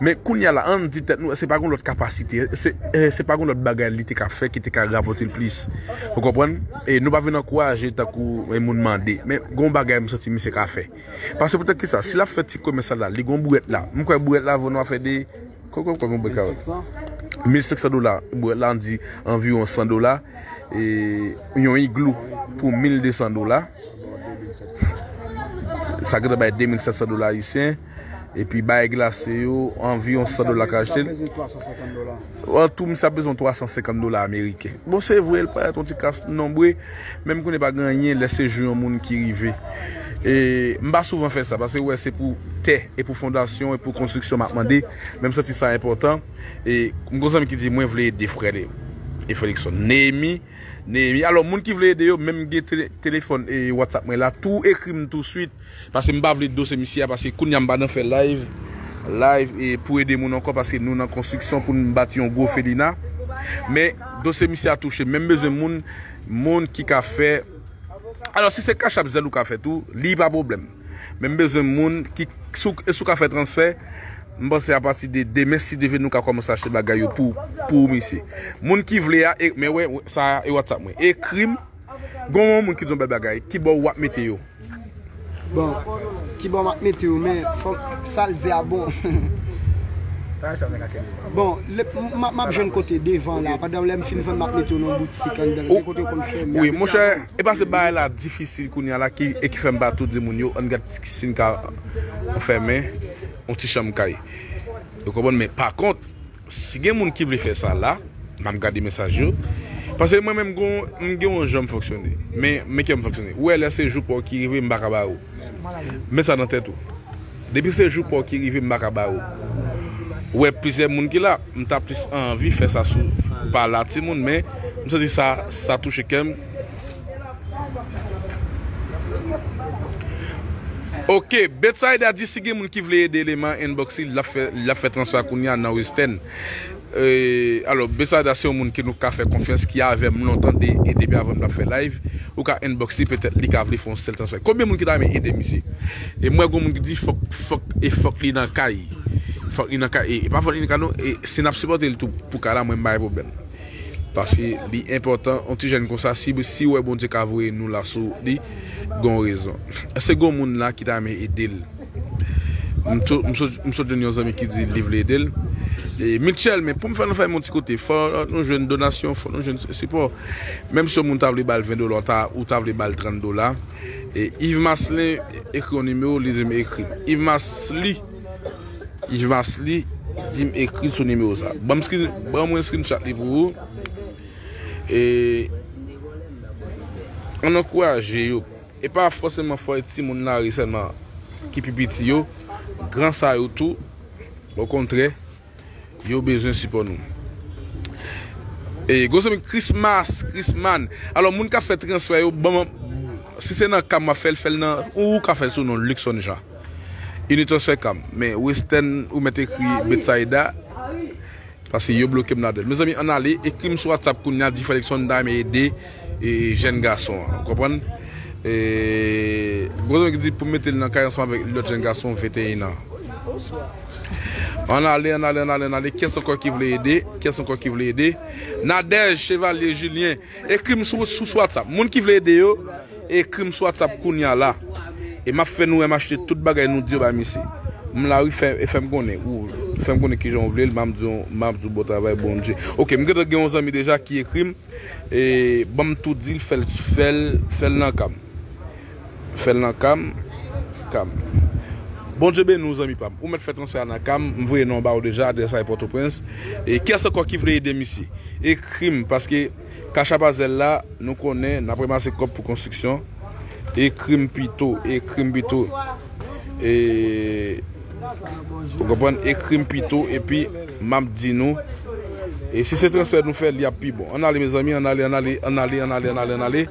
Men kounye a la, ann di tèt nou, se pa gon lòt kapasite, se, eh, se pa gon lòt bagay li te ka fè ki te ka rapòte l plis. Ou konprann? E nou pa vin ankouraje tankou, eh, moun mande. Men gon bagay m santi misye ka fè. Paske poutèt kisa, si l ap fè ti komès sa la, li gon bwèt la. M kwè bwèt la vo nou a fè de, kwè, kwè, kwè, gon bwèt ka mil senk san dola. Bwèt la, ann di anviwon san dola. E yon iglou pou mil de san dola. Sa gentan bay de mil sèt san dola ayisyen. Epi bay glase yo, anviwon san dola ka achte l. An tou, misye ap bezwen twa san senkant dola ameriken. Bon, se vre, l parèt yon ti kas nonbre, men m konnen pa gen anyen lè se jou yon moun ki rive. E m pa souvan fè sa, paske w wè se pou tè, e pou fondasyon, e pou konstriksyon m ap mande, men m santi sa enpòtan. E m gon zanmi ki di, mwen vle ede frè e Felixson. Neyemi, Neyemi. Alò, moun ki vle ede yo, menm gen tele-, telefòn e WhatsApp mwen la, tou ekri m touswit. Paske m pa vle dosye misye a, paske kounye a m pa nan fè live, live e pou ede moun ankò, paske nou nan konstriksyon pou n bati yon gwo felina. Men dosye misye a touche, men m bezwen moun, moun ki ka fè. Alò, si se Cash App Zelle ou ka fè tou, li pa pwoblèm. Men m bezwen moun ki, si w, si w ka fè transfè, m panse apati de demen, si Dye vle, nou ka kòmanse achte bagay yo pou, pou misye. Moun ki vle a, e, men wè, sa e WhatsApp mwen. Ekri m, gon yon moun ki di yon bèl bagay, ki bò w ap mete yo? Bon, ki bò m ap mete yo, men fòk sa l di a bon. Bon, lè, m, m, m ap jwenn kote devan la, pandan lè m fin vann, m ap mete yo nan boutik anndan, gen kote yo konn fèmen. Wi, monchè, e pa se bagay la difisil kounye a la ki, e ki fè m pa tou di moun yo, ann gad si n ka fèmen yon ti chanm kay. Ou konprann, men pa kont, si gen moun ki vle fè sa la, m ap gade mesaj yo. Paske mwen menm, gon, m gen yon jan m fonksyone. Men, men kè m fonksyone. Ou wè, lè se jou pa w ki rive, m pa ka ba ou. Met sa nan tèt ou. Depi se jou pa w ki rive, m pa ka ba ou. Ou wè, plizyè moun ki la, m ta plis anvi fè sa sou, pa la timoun, men m santi sa, sa touche kè m. Ok, Betsaida di si gen moun ki vle ede Lema inbox li, l ap fè, l ap fè transfè a kounye a nan Western. E, alò, Betsaida se yon moun ke nou ka fè konfyans, ki avè m lontan de, e depi avan m t ap fè live. Ou ka inbox li, petèt li ka vle fè yon sèl transfè. Konbyen moun ki ta renmen ede misye? E m wè gon moun ki di fòk, fòk, e fòk li nan kay. Fòk li nan kay. E, e pa fòk li nan kay non, e si n ap sipòte l tou pou kay la, mwen m pa gen pwoblèm. Paske li enpòtan, yon ti jèn konsa, si, si w wè Bondye ka voye nou la sou li, gon rezon. Èske gon moun la ki ta renmen ede l? M sot, m sot, m sot jwenn yon zanmi ki di li vle ede l. E, Mitchell, men pou m fè nou fè yon ti kote, fò nou jwenn donasyon, fò nou jwenn sipò. Menm si yon moun ta vle ba l ven dola, ou ta, ou ta vle ba l trant dola. E, Yves Marcelin, ekri yon nimewo, li di m ekri. Yves Marcelin, Yves Marcelin, di m ekri sou nimewo sa. Ban m screen, ban mwen screenshot li pou ou. E, ann ankouraje yo. E pa fòseman fò e timoun lari sèlman ki pi piti yo, gran sa yo tou, okontrè, yo bezwen sipò nou. E, gwo zanmi Christmas, Christman. Alò, moun k ap fè transfè yo, ban mwen, si se nan kay m w ap fè l, fè l nan, ou ka fè l sou non Luckson Jean. Unitransfer kay m. Men Western, ou mèt ekri Betsaida. Paske yo bloke m ladan l. Mezanmi, ann ale, ekri m sou WhatsApp kounye a, di Felixson, m ta renmen ede, e, jèn gason an. Ou konprann? E, gwo zanmi ki di pou m mete l nan kay ansanm avèk lòt jèn gason venteyen an. Ann ale, ann ale, ann ale, ann ale. Kiyès ankò ki vle ede? Kiyès ankò ki vle ede? Nadège Chevalier Julien. Ekri m sou, sou, sou WhatsApp. Moun ki vle ede yo, ekri m sou WhatsApp kounye a la. E m ap fè nou wè m achte tout bagay nou di yo bay misye. M la wi, fè, e fè m konnen. Ou fè m konnen kijan w vle l, m ap di w, m ap di w bon travay, Bondye. Ok, m gentan gen yon zanmi deja ki ekri m. E ban m tou di l, fè l, fè l, fè l nan kay m. Fè l nan kay m, kay m. Bondye beni w, zanmi pa m. Ou mèt fè transfè a nan kay m, m voye non ba w deja, adrès la e Pòtoprens. E kiyès ankò ki vle ede misye? Ekri m, paske Cash App a Zelle la, nou konnen, n ap ranmase kòb pou konstriksyon. Ekri m pito, ekri m pito. E, ou konprann, ekri m pito, epi m ap di nou. E si se transfè nou fè, li ap pi bon. Ann ale, mezanmi, ann ale, ann ale, ann ale, ann ale, ann ale, ann ale.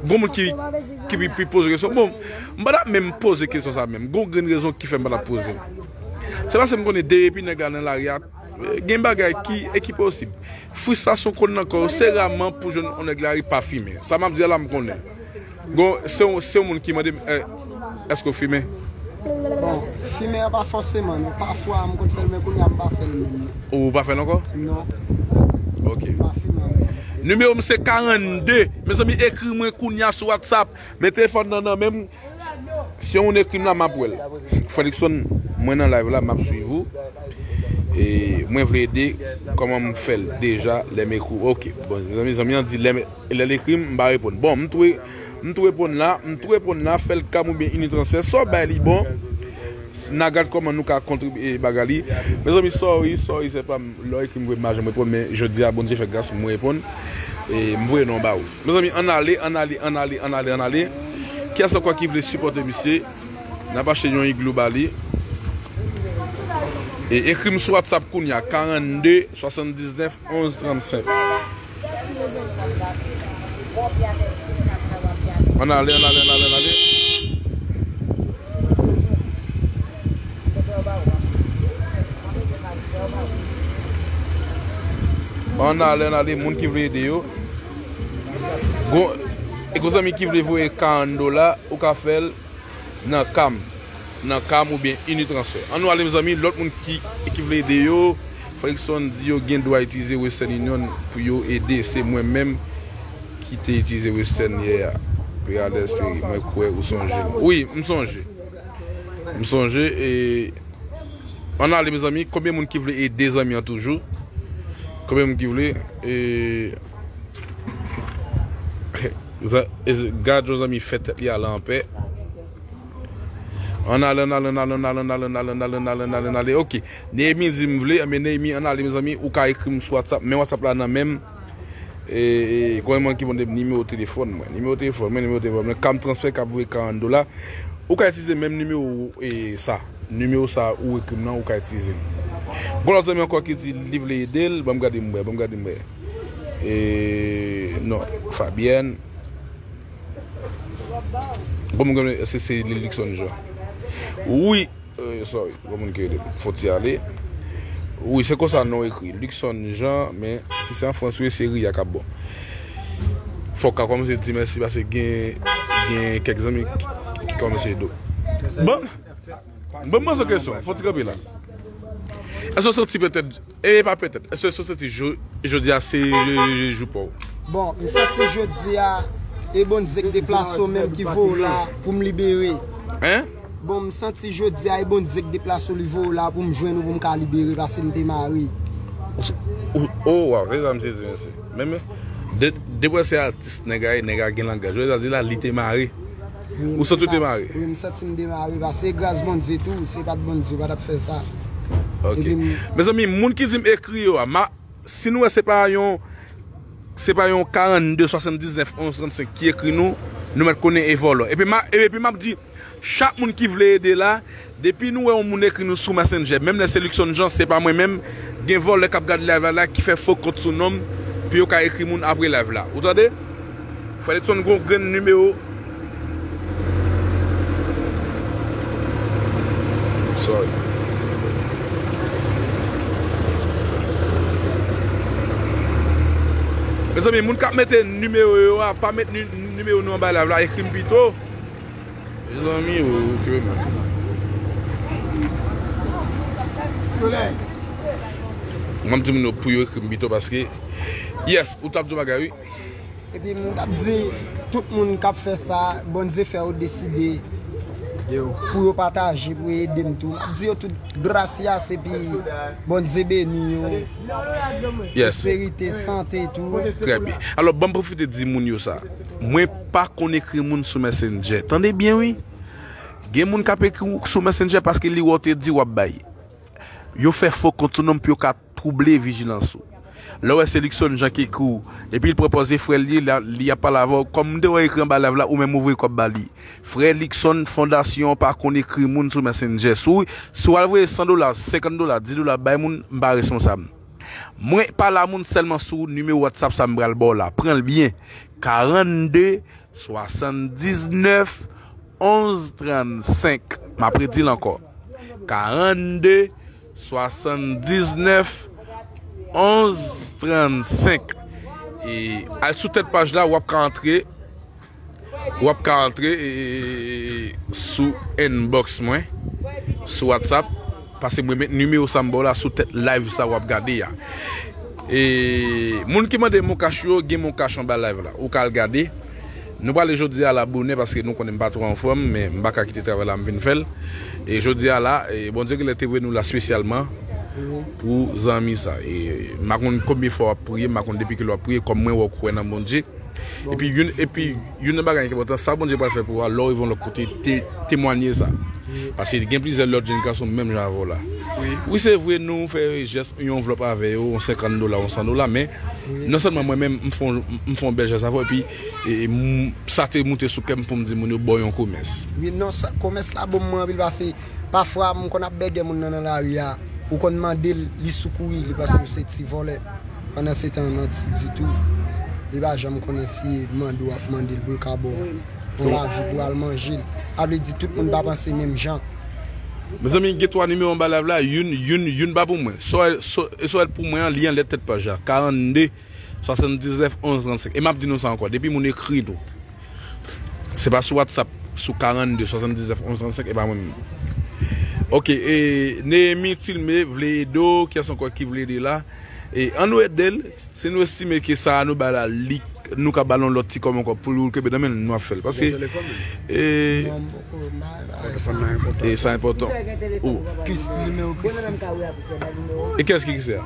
Gon moun ki, ki pi, pi poze kesyon. Bon, m pa t ap menm poze kesyon sa menm. Gon grenn rezon ki fè m pa t ap poze l. Se paske m konnen depi nèg la nan lari a, gen bagay ki, e ki posib. Fristrasyon konn nan kò yo, se raman pou jwenn yon nèg lari pa fimen. Sa m ap di a la, m konnen. Gon, se yon, se yon moun ki mande m, "Eh, èske w fimen?" Bon, fimen an pa fòseman, non. Pafwa, m konn fè l, men kounye a m pa fè l menm, non. Ou pa fè l ankò? Non. Ok. M pa fimen ankò. Nimewo m se karannde. Mezanmi, ekri mwen kounye a sou WhatsApp. Men telefòn nan nan men m. Si yon moun ekri m la, m ap wè l. Fredrickson, mwen nan live la, m ap swiv ou. E mwen vle ede, kòman m fè l deja, lè m ekri w? Ok. Bon, zanmi, zanmi an di, lè m, lè l ekri m, m pa reponn. Bon, m tou, m tou reponn la, m tou reponn la, fè l cam oubyen Unitransfer, sa w bay li bon. N a gad kòman nou ka kontribye bagay li. Mezanmi, sorry, sorry, se pa m, lè w ekri m vre, m pa janm reponn, men jodi a, Bondye fè gras, mwen reponn. E m voye non ba ou. Mezanmi, ann ale, ann ale, ann ale, ann ale, ann ale. Kiyès ankò ki vle sipòte misye? N ap achte yon igloo ba li. E ekri m sou WhatsApp kounye a, karannde, swasanndiznèf, onz, trannsenk. Ann ale, ann ale, ann ale, ann ale. Ann ale, ann ale, moun ki vle ede yo. Gon, e gon zanmi ki vle voye karant dola, ou ka fè l nan cam, nan cam oubyen Unitransfer. Ann nou ale, mezanmi, lòt moun ki, ki vle ede yo, Fredrickson di yo gen dwa itilize Western Union pou yo ede. Se mwen menm ki te itilize Western yè a. Père Adès Perry, mwen kwè ou sonje m. Wi, m sonje. M sonje, e, ann ale, mezanmi. Konbyen moun ki vle ede zanmi an toujou? Konbyen moun ki vle? E, za-, e, gad yon zanmi fè tèt li ale anpè. Ann ale, ann ale, ann ale, ann ale, ann ale, ann ale, ann ale, ann ale, ann ale, ann ale. Ok. Neyemi di m vle, enben Neyemi, ann ale, mezanmi, ou ka ekri m sou WhatsApp, men WhatsApp la nan men m. E, e, konbyen moun ki mande m nimewo telefòn mwen? Nimewo telefòn mwen, nimewo telefòn mwen, cam transfer k ap voye karant dola. Ou ka itilize menm nimewo, e, sa. Nimewo sa ou ekri m nan, ou ka itilize l. Gon lòt zanmi ankò ki di li vle ede l, ban m gade m wè, ban m gade m wè. E, non, Fabienne. Bon, mwen konnen se, se li Luckson Jean. Wi, euh, sorry, bon moun ki rele m. Fò ti ale. Wi, se konsa non ekri. Luckson Jean, men si se an fransè, se Ria k ap bon. Fò w ka kòmanse di mèsi paske gen, gen kèk zanmi ki, ki kòmanse do. Bon, bon, mwen se kesyon. Fò ti kanpe la. Èske w santi petèt E pa petèt. Èske w santi jo-, jodi a se jou pa w? Bon, m santi jodi a, e Bondye k deplase w menm ki voye w la pou m libere. Hein? Bon, m santi jodi a, e Bondye k deplase w li voye w la pou m jwenn ou pou m ka libere paske m te mare. Ou, ou, oh, waw, se sa misye di, mesye. Men, men, de, de pwè se atis, nèg a, nèg a gen langaj. Jodi a di la, li te mare. Ou santi w te mare? Wi, m santi m te mare, paske gras Bondye tou, se pa t Bondye, ou pa t ap fè sa. Ok. Epi m Mezanmi, moun ki di m ekri yo a, ma, si nou wè se pa yon, se pa yon karannde swasanndiznèf onz trannsenk ki ekri nou, nou mèt konnen e vòlò. Epi ma, epi m ap di, chak moun ki vle ede la, depi nou wè yon moun ekri nou sou Messenger, menm lè se Luckson Jean, se pa mwen menm, gen vòlè k ap gade live la, la ki fè fo kont sou non m, pou yo ka ekri moun apre live la. Ou tande? Fredrickson gon grenn nimewo. Sorry. Mezanmi, moun k ap mete nimewo yo a, pa met ni-, nimewo nou anba live la, ekri m pito. Mezanmi, ou, ke mèsi. M ap di moun yo pou yo ekri m pito paske, yes, ou t ap di yon bagay, wi. Epi m t ap di, tout moun k ap fè sa, Bondye fè yo deside pou yo pataje, pou yo ede m tou. M ap di yo tout, gracias, epi Bondye beni yo. Yes. Pwosperite, sante tou. Trè byen. Alò, ban m pwofite di moun yo sa. Mwen pa konn ekri moun sou Messenger. Tande byen, wi. Gen moun k ap ekri w sou Messenger paske li wè w te di w ap bay. Yo fè fo kont sou non m pou yo ka twouble vijilans ou. Lè w wè se Luckson Jean ki ekri w, epi l pran pòz e frè l ye, la, li ap pale avè w, kòm m te wè ekri anba live la, ou menm ou voye kòb ba li. Frè Luckson, fondasyon an pa konn ekri moun sou Messenger. Si w, si w al voye san dola, senkant dola, dis dola bay moun, m pa responsab. Mwen pale a moun sèlman sou nimewo WhatsApp sa m pral ba w la. Pran l byen. Karannde, swasanndiznèf, onz, trannsenk. M ap redi l ankò. Karannde, swasanndiznèf, onz, trannsenk. E al sou tèt paj la, w ap ka antre, w ap ka antre, e, sou inbox mwen, sou WhatsApp, paske mwen met nimewo sa m ba w la sou tèt live sa w ap gade a. E moun ki mande MonCash yo, gen MonCash anba live la. Ou ka al gade. Nou prale jodi a la bonè paske nou konnen m pa twò anfòm, men m pa ka kite travay la m vin fè l. E jodi a la, e Bondye genlè te voye nou la espesyalman pou zanmi sa. E m pa konn konbyen fwa w ap priye, m pa konn depi kilè w ap priye, kòm mwen wè w kwè nan Bondye. Epi youn, epi youn nan bagay ki enpòtan, sa Bondye pral fè pou ou a, lè w rive yon lòt kote, te, temwanye sa. Paske gen plizyè lòt jèn gason menm jan avè w la. Wi, se vre, nou fè jès, yon anvlòp avè yo, yon senkant dola, yon san dola, men non sèlman mwen menm, m fè yon, m fè yon bèl jès avè w, epi e, e, m, sa te moute sou kè m pou m di moun yo ba w yon komès. Wi, non, sa, komès la bon pou mwen anpil paske pafwa m konn ap bègè moun nan, nan lari a, ou konn mande l, li sou kouri, li panse w se ti vòlè. Pandan se tan manti ditou. Li pa janm konnen si mande w ap mande l pou l ka ba w yon lavi pou al manje l. A vle di tout moun pa panse menm jan. Mezanmi, gen twa nimewo anba live la, youn, youn, youn pa pou mwen. Sa w, sa w, sa w pou mwen an, li anlè tèt paj la. Karannde, swasanndiznèf, onz, trannsenk. E m ap di nou sa ankò, depi moun ekri nou, se pa sou WhatsApp, sou karannde, swasanndiznèf, onz, trannsenk, e pa mwen menm. Ok, e Nehemi Tilme vle ede w, kiyès ankò ki vle ede la? E ann nou ede l, si nou estime ke sa a nou bay la, li, nou ka ba l yon lòt ti kòb ankò pou l kenbe nan men l, nou ap fè l. Paske, e, e sa enpòtan. Ou. Kis, nimewo Kis. E kiyès ki kise a?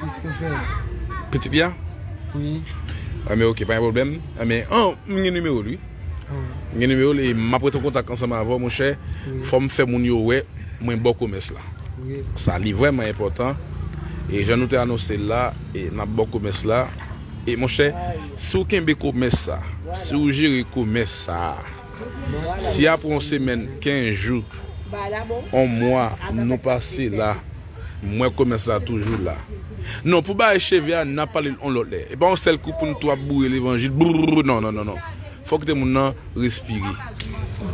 Christopher. Pitit li a? Wi. Enben, ok, pa gen pwoblèm. Enben, an, m gen nimewo l, wi. M gen nimewo l, e m ap rete an kontak ansanm avè w, monchè. Wi. Fò m fè moun yo wè mwen ba w komès la. Wi. Sa, li vrèman enpòtan. E jan nou te anonse l la, e n ap ba w komès la. E, monchè, si w kenbe komès sa, si w jere komès sa, si apre yon semèn, kenz jou, yon mwa, nou pase la, m wè komès la toujou la. Non, pou bagay cheve a, n ap pale l yon lòt lè. E pa yon sèl kou pou n tou ap boure levanjil. Brrr, non, non, non, non. Fòk kite moun nan respire.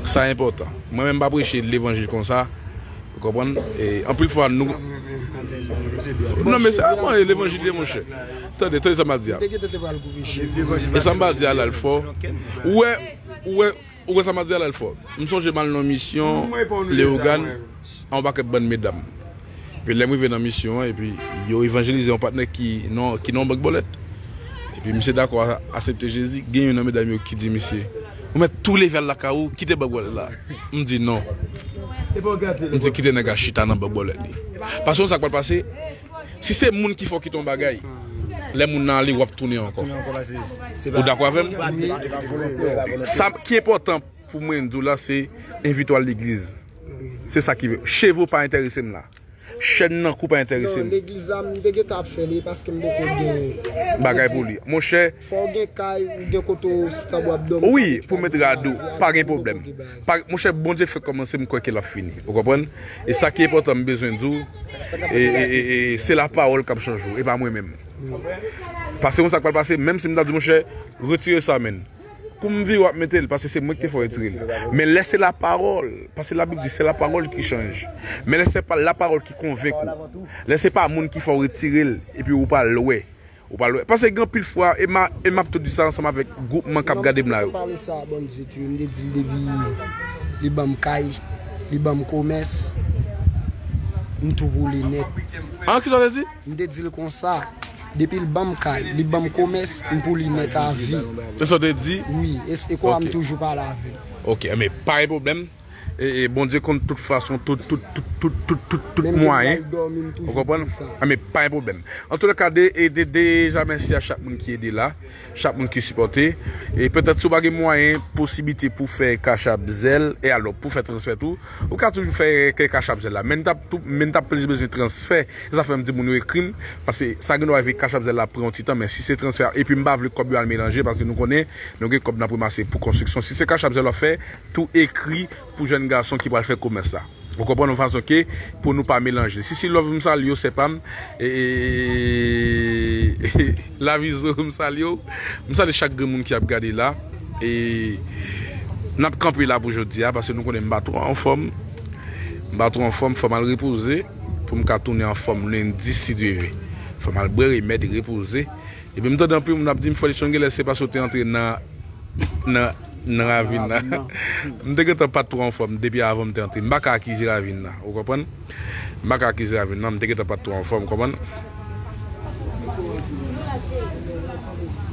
Sa enpòtan. Mwen menm, m pa preche levanjil konsa. Ou konprann? E anpil fwa, nou. Non, men se a mwen, levanjil ye, monchè. Tande, tande sa m ap di a. E sa m ap di a la, l fò. Ou wè, ou wè, ou wè sa m ap di a la, l fò. M sonje m al nan misyon Leyogàn, a yon pakèt bann medam. Epi lè m rive nan misyon an, epi yo evanjelize yon patnè ki nan, ki nan yon bank bòlèt. Epi misye dakò a, aksepte Jezi, gen youn nan medam yo ki di misye, ou mèt tou leve al lakay ou, kite bank bòlèt la. M di non. M di kite nèg la chita nan bank bòlèt li. Paske w konn sa k pral pase, si se moun ki fè w kite yon bagay, lè moun nan ale, w ap tounen ankò. Ou dakò avè m? Sa ki enpòtan pou mwen di w la, se envite w al legliz. Se sa ki, cheve w pa enterese m la. Chèn nan kou pa enterese m. Non, legliz la, m te gentan ap fè li paske m poko gen bagay pou li. Monchè. Fò w gen kay, ou gen kote w stanbou ap dòmi. Wi, pou met rad ou, pa gen pwoblèm. Pa, monchè, Bondye fè kòmanse, m kwè ke l ap fini. Ou konprann? E sa ki enpòtan, m bezwen di w, e, e, e, e, se lapawòl k ap chanje w, e pa mwen menm. Paske konn sa k pral pase, menm si m ta di, monchè, retire sa, menn. Pou m vire w ap mete l, paske se mwen ki te fè w retire l. Men lè se lapawòl, paske Labib di, se lapawòl ki chanje. Men lè se pa lapawòl ki konvenk ou, lè se pa moun ki fè w retire l, epi ou pral wè, ou pral wè. Paske gen anpil fwa, e m a, e m ap tou di sa ansanm avèk gwoup man k ap gade m la yo. Pale sa, Bondye tou, m te di l depi li ban m kay, li ban m komès, m tou pou li nèt. An, kisa w te di? M te di l konsa, depi l ban m kay, li ban m komès, m pou li nèt a vi. Se sa w te di? Wi, e, e konsa m toujou pale avè l. Ok, men pa gen pwoblèm. E, e Bondye konn tout fason, tout, tout, tout, tout, tout, tout, tout mwayen. Ou konprann? Anben, pa gen pwoblèm. Antouka, de, e de, deja mèsi a chak moun ki ede la, chak moun ki sipòte. E petèt si w pa gen mwayen, posiblite pou fè Cash App, Zelle, e alò pou fè transfè tou, ou ka toujou fè, fè Cash App, Zelle la. Men n t ap tou, men n t ap plis bezwen transfè. Se sa fè m di moun yo ekri m, paske sa gen dwa rive Cash App, Zelle la pran yon ti tan, men si se transfè, epi m pa vle kòb yo al melanje, paske nou konnen, nou gen kòb n ap ranmase pou konstriksyon. Si se Cash App, Zelle w ap fè, tou ekri pou jèn gason ki pral fè komès la. Ou konprann? Yon fason ke pou nou pa melanje. Sisi Love, m salye w, sè pa m. E, e, e, e, Lavizo, m salye w. M salye chak grenn moun ki ap gade la. E n ap kanpe la pou jodi a, paske nou konnen m pa twò anfòm. M pa twò anfòm, fò m al repoze pou m ka tounen anfòm lendi, si Dye vle. Fò m al bwè remèd, repoze. Epi m tande anpil moun ap di m, Frè Luckson, genlè se paske w te antre nan, nan, nan ravin nan. M te gentan pa t twò anfòm depi avan m te antre. M pa ka akize ravin nan, ou konprann? M pa ka akize ravin nan, m te gentan pa t twò anfòm, ou konprann?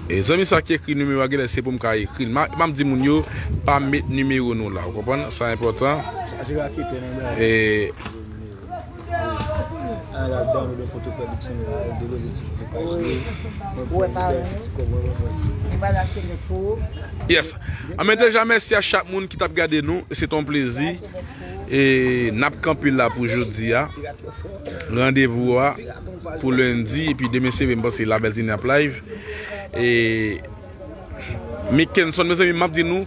E zanmi sa ki ekri nimewo a, genlè se pou m ka ekri l. M a, m ap di moun yo, pa met nimewo nou la, ou konprann? Sa enpòtan. E, An, y ap download yon foto Frè Luckson la, depoze ti foto paj li. Mwen pran yon ti kòb, mwen, mwen, mwen. Yes. Anben, deja mèsi a chak moun ki t ap gade nou. Se t on plezi. E n ap kanpe la pou jodi a. Randevou a pou lendi, epi demen se vre, m panse Labèl Zini ap live. E Mickenson, mezanmi, m ap di nou,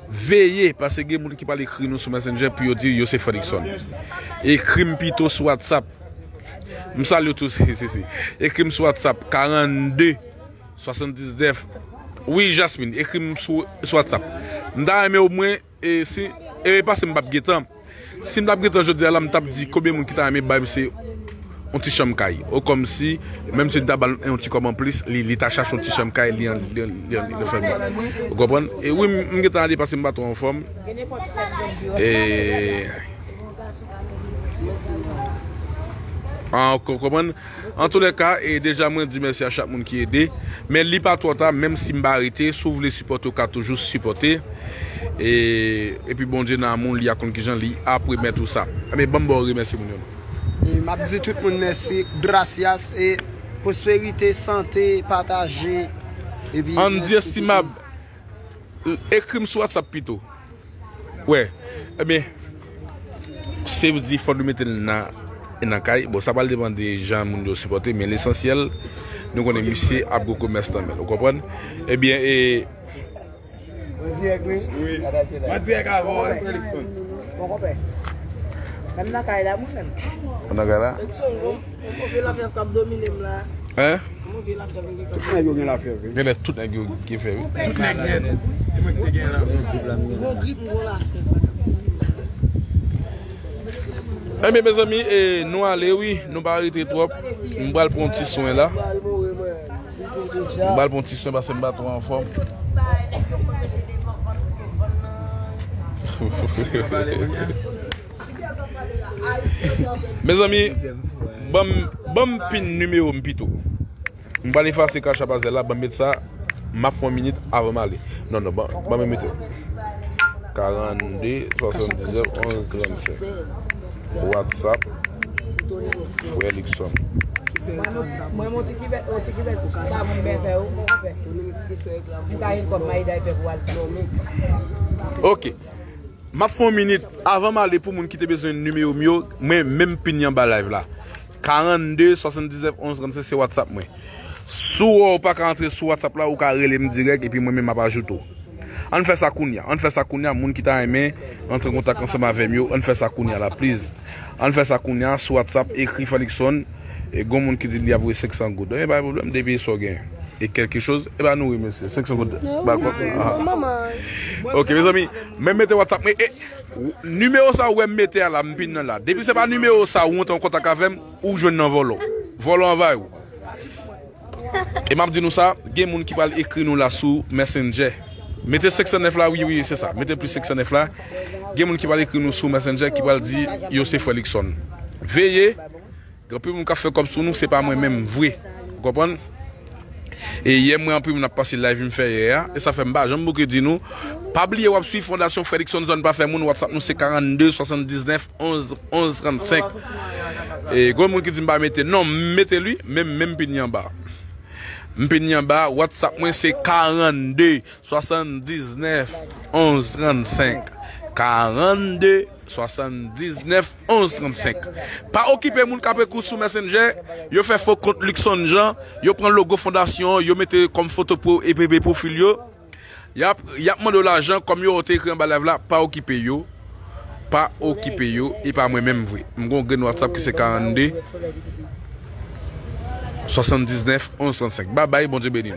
veye, paske gen moun ki pral ekri nou sou Messenger pou yo di yo se Frè Luckson. Ekri m pito sou WhatsApp. M salye w tou, si, si, si. Ekri m sou WhatsApp, karannde, swasanndiznèf. Wi, Jasmine, ekri m sou, sou WhatsApp. M ta renmen omwen, e, si, e, pase m p ap gen tan. Si m t ap gentan jodi a la, m t ap di konbyen moun ki ta renmen bay misye yon ti chanm kay. Ou kòmsi, menm si n ta ba l yon ti kòb anplis, li, li ta chache yon ti chanm kay, li an, li, li, li, li fè byen. Ou konprann? E wi, m, m gentan ale paske m pa twò anfòm. E, ah, ou konprann? Antoulèka, e deja mwen di mèsi a chak moun ki ede. Men li pa twò ta, menm si m pa rete, si w vle sipòte, ou ka toujou sipòte. E, epi Bondye nan amou l, li a konn kijan li ap remèt ou sa. Enben, ban m ba w remèsye moun yo non. E m ap di tout moun mèsi, gracias, e pwosperite, sante, pataje. Epi Andy mèsi tout moun. Estimab, ekri m sou WhatsApp pito. Wè. Ebyen, se di fò nou mete l nan, nan kay. Bon, sa pral depann de jan moun yo sipòte, men lesansyèl, nou konnen misye ap gwo komès nan men l. Ou konprann? Ebyen, e. Mwen dirèk, wi. Wi. Mwen dirèk avè w, wi, Frè Luckson. Bon, konpè. Menm nan kay la, mwen menm. Ou nan kay la? Luckson, bon. Yon move lafè k ap domine m la. Hein? Yon move lafè m gen k ap domine m. Tout nèg yo gen lafè, wi. Genlè tout nèg yo gen fè, wi. Tout nèg gen. E mwen ki te gen lafè. Gwo grip, m gwo lafè. Enben, mezanmi, e, nou ale, wi. Nou pa rete twòp. M pral pran yon ti swen la. M pral pran yon ti swen paske m pa twò anfòm. Mezanmi, ban m, ban m pin nimewo m pito. M pral efase Cash App a Zelle la, ban m met sa, m ap fè yon minit avan m ale. Non, non, ban, ban m mete. Karannde, swasanndiznèf, onz, trannsenk. WhatsApp, Frè Luckson. Mwen, mwen, mon ti kibèt, mon ti kibèt, sa moun byen fè, wi, mon pè. M pa gen kòb, m a ede pè pou al. Ok. M ap fè yon minit. Avan m ale, pou moun ki te bezwen nimewo m yo, mwen menm pin anba live la. Karannde, swasanndiznèf, onz, trannsenk, se WhatsApp mwen. Si w wè w pa ka antre sou WhatsApp la, ou ka rele m dirèk, epi mwen menm m ap ajoute w. Ann fè sa kounye a. Ann fè sa kounye a, moun ki ta renmen antre an kontak ansanm avè m yo, ann fè sa kounye a la, please. Ann fè sa kounye a, sou WhatsApp, ekri Frè Luckson, e gon moun ki di li ap voye senk san goud. Ebyen, pa gen pwoblèm, depi sa w gen. E kèlke choz, ebyen, nou remèsye. Senk san goud. Ba kòb. Ah. Ok, mezanmi, men mete WhatsApp mwen, e, nimewo sa ou wè m mete a la, m pin nan la. Depi se pa nimewo sa ou antre an kontak avè m, ou jwenn nan vòlò. Vòlò anvayi w. E m ap di nou sa, gen moun ki pral ekri nou la sou Messenger. Mete senk san nèf la, wi, wi, se sa. Mete plis senk san nèf la. Gen moun ki pral ekri nou sou Messenger, ki pral di yo se Frè Luckson. Veye, gen anpil moun k ap fè kòb sou nou, se pa mwen menm, vre. Ou konprann? E yè mwen anpil moun ap pase live m fè yè a. E sa fè m pa janm bouke di nou. Pa bliye w ap swiv Fondasyon Fredrickson Zòn Pa Fè Moun. WhatsApp nou se karannde swasanndiznèf onz onz trannsenk. E gwo moun ki di m pa mete. Non, m mete li, men men m pini anba. M pini anba. WhatsApp mwen se karannde swasanndiznèf onz trannsenk. Karannde swasanndiznèf onz trannsenk. Pa okipe moun k ap ekri w sou Messenger, yo fè fo kont Luckson Jean, yo pran logo fondasyon an, yo mete kòm foto pro, e, e, e pwofil yo. Y ap, y ap mande w lajan, kòm yo te ekri anba live la, pa okipe yo. Pa okipe yo, e pa mwen menm vre. M gon grenn WhatsApp ki se karannde swasanndiznèf onz trannsenk. Babay, Bondye beni nou.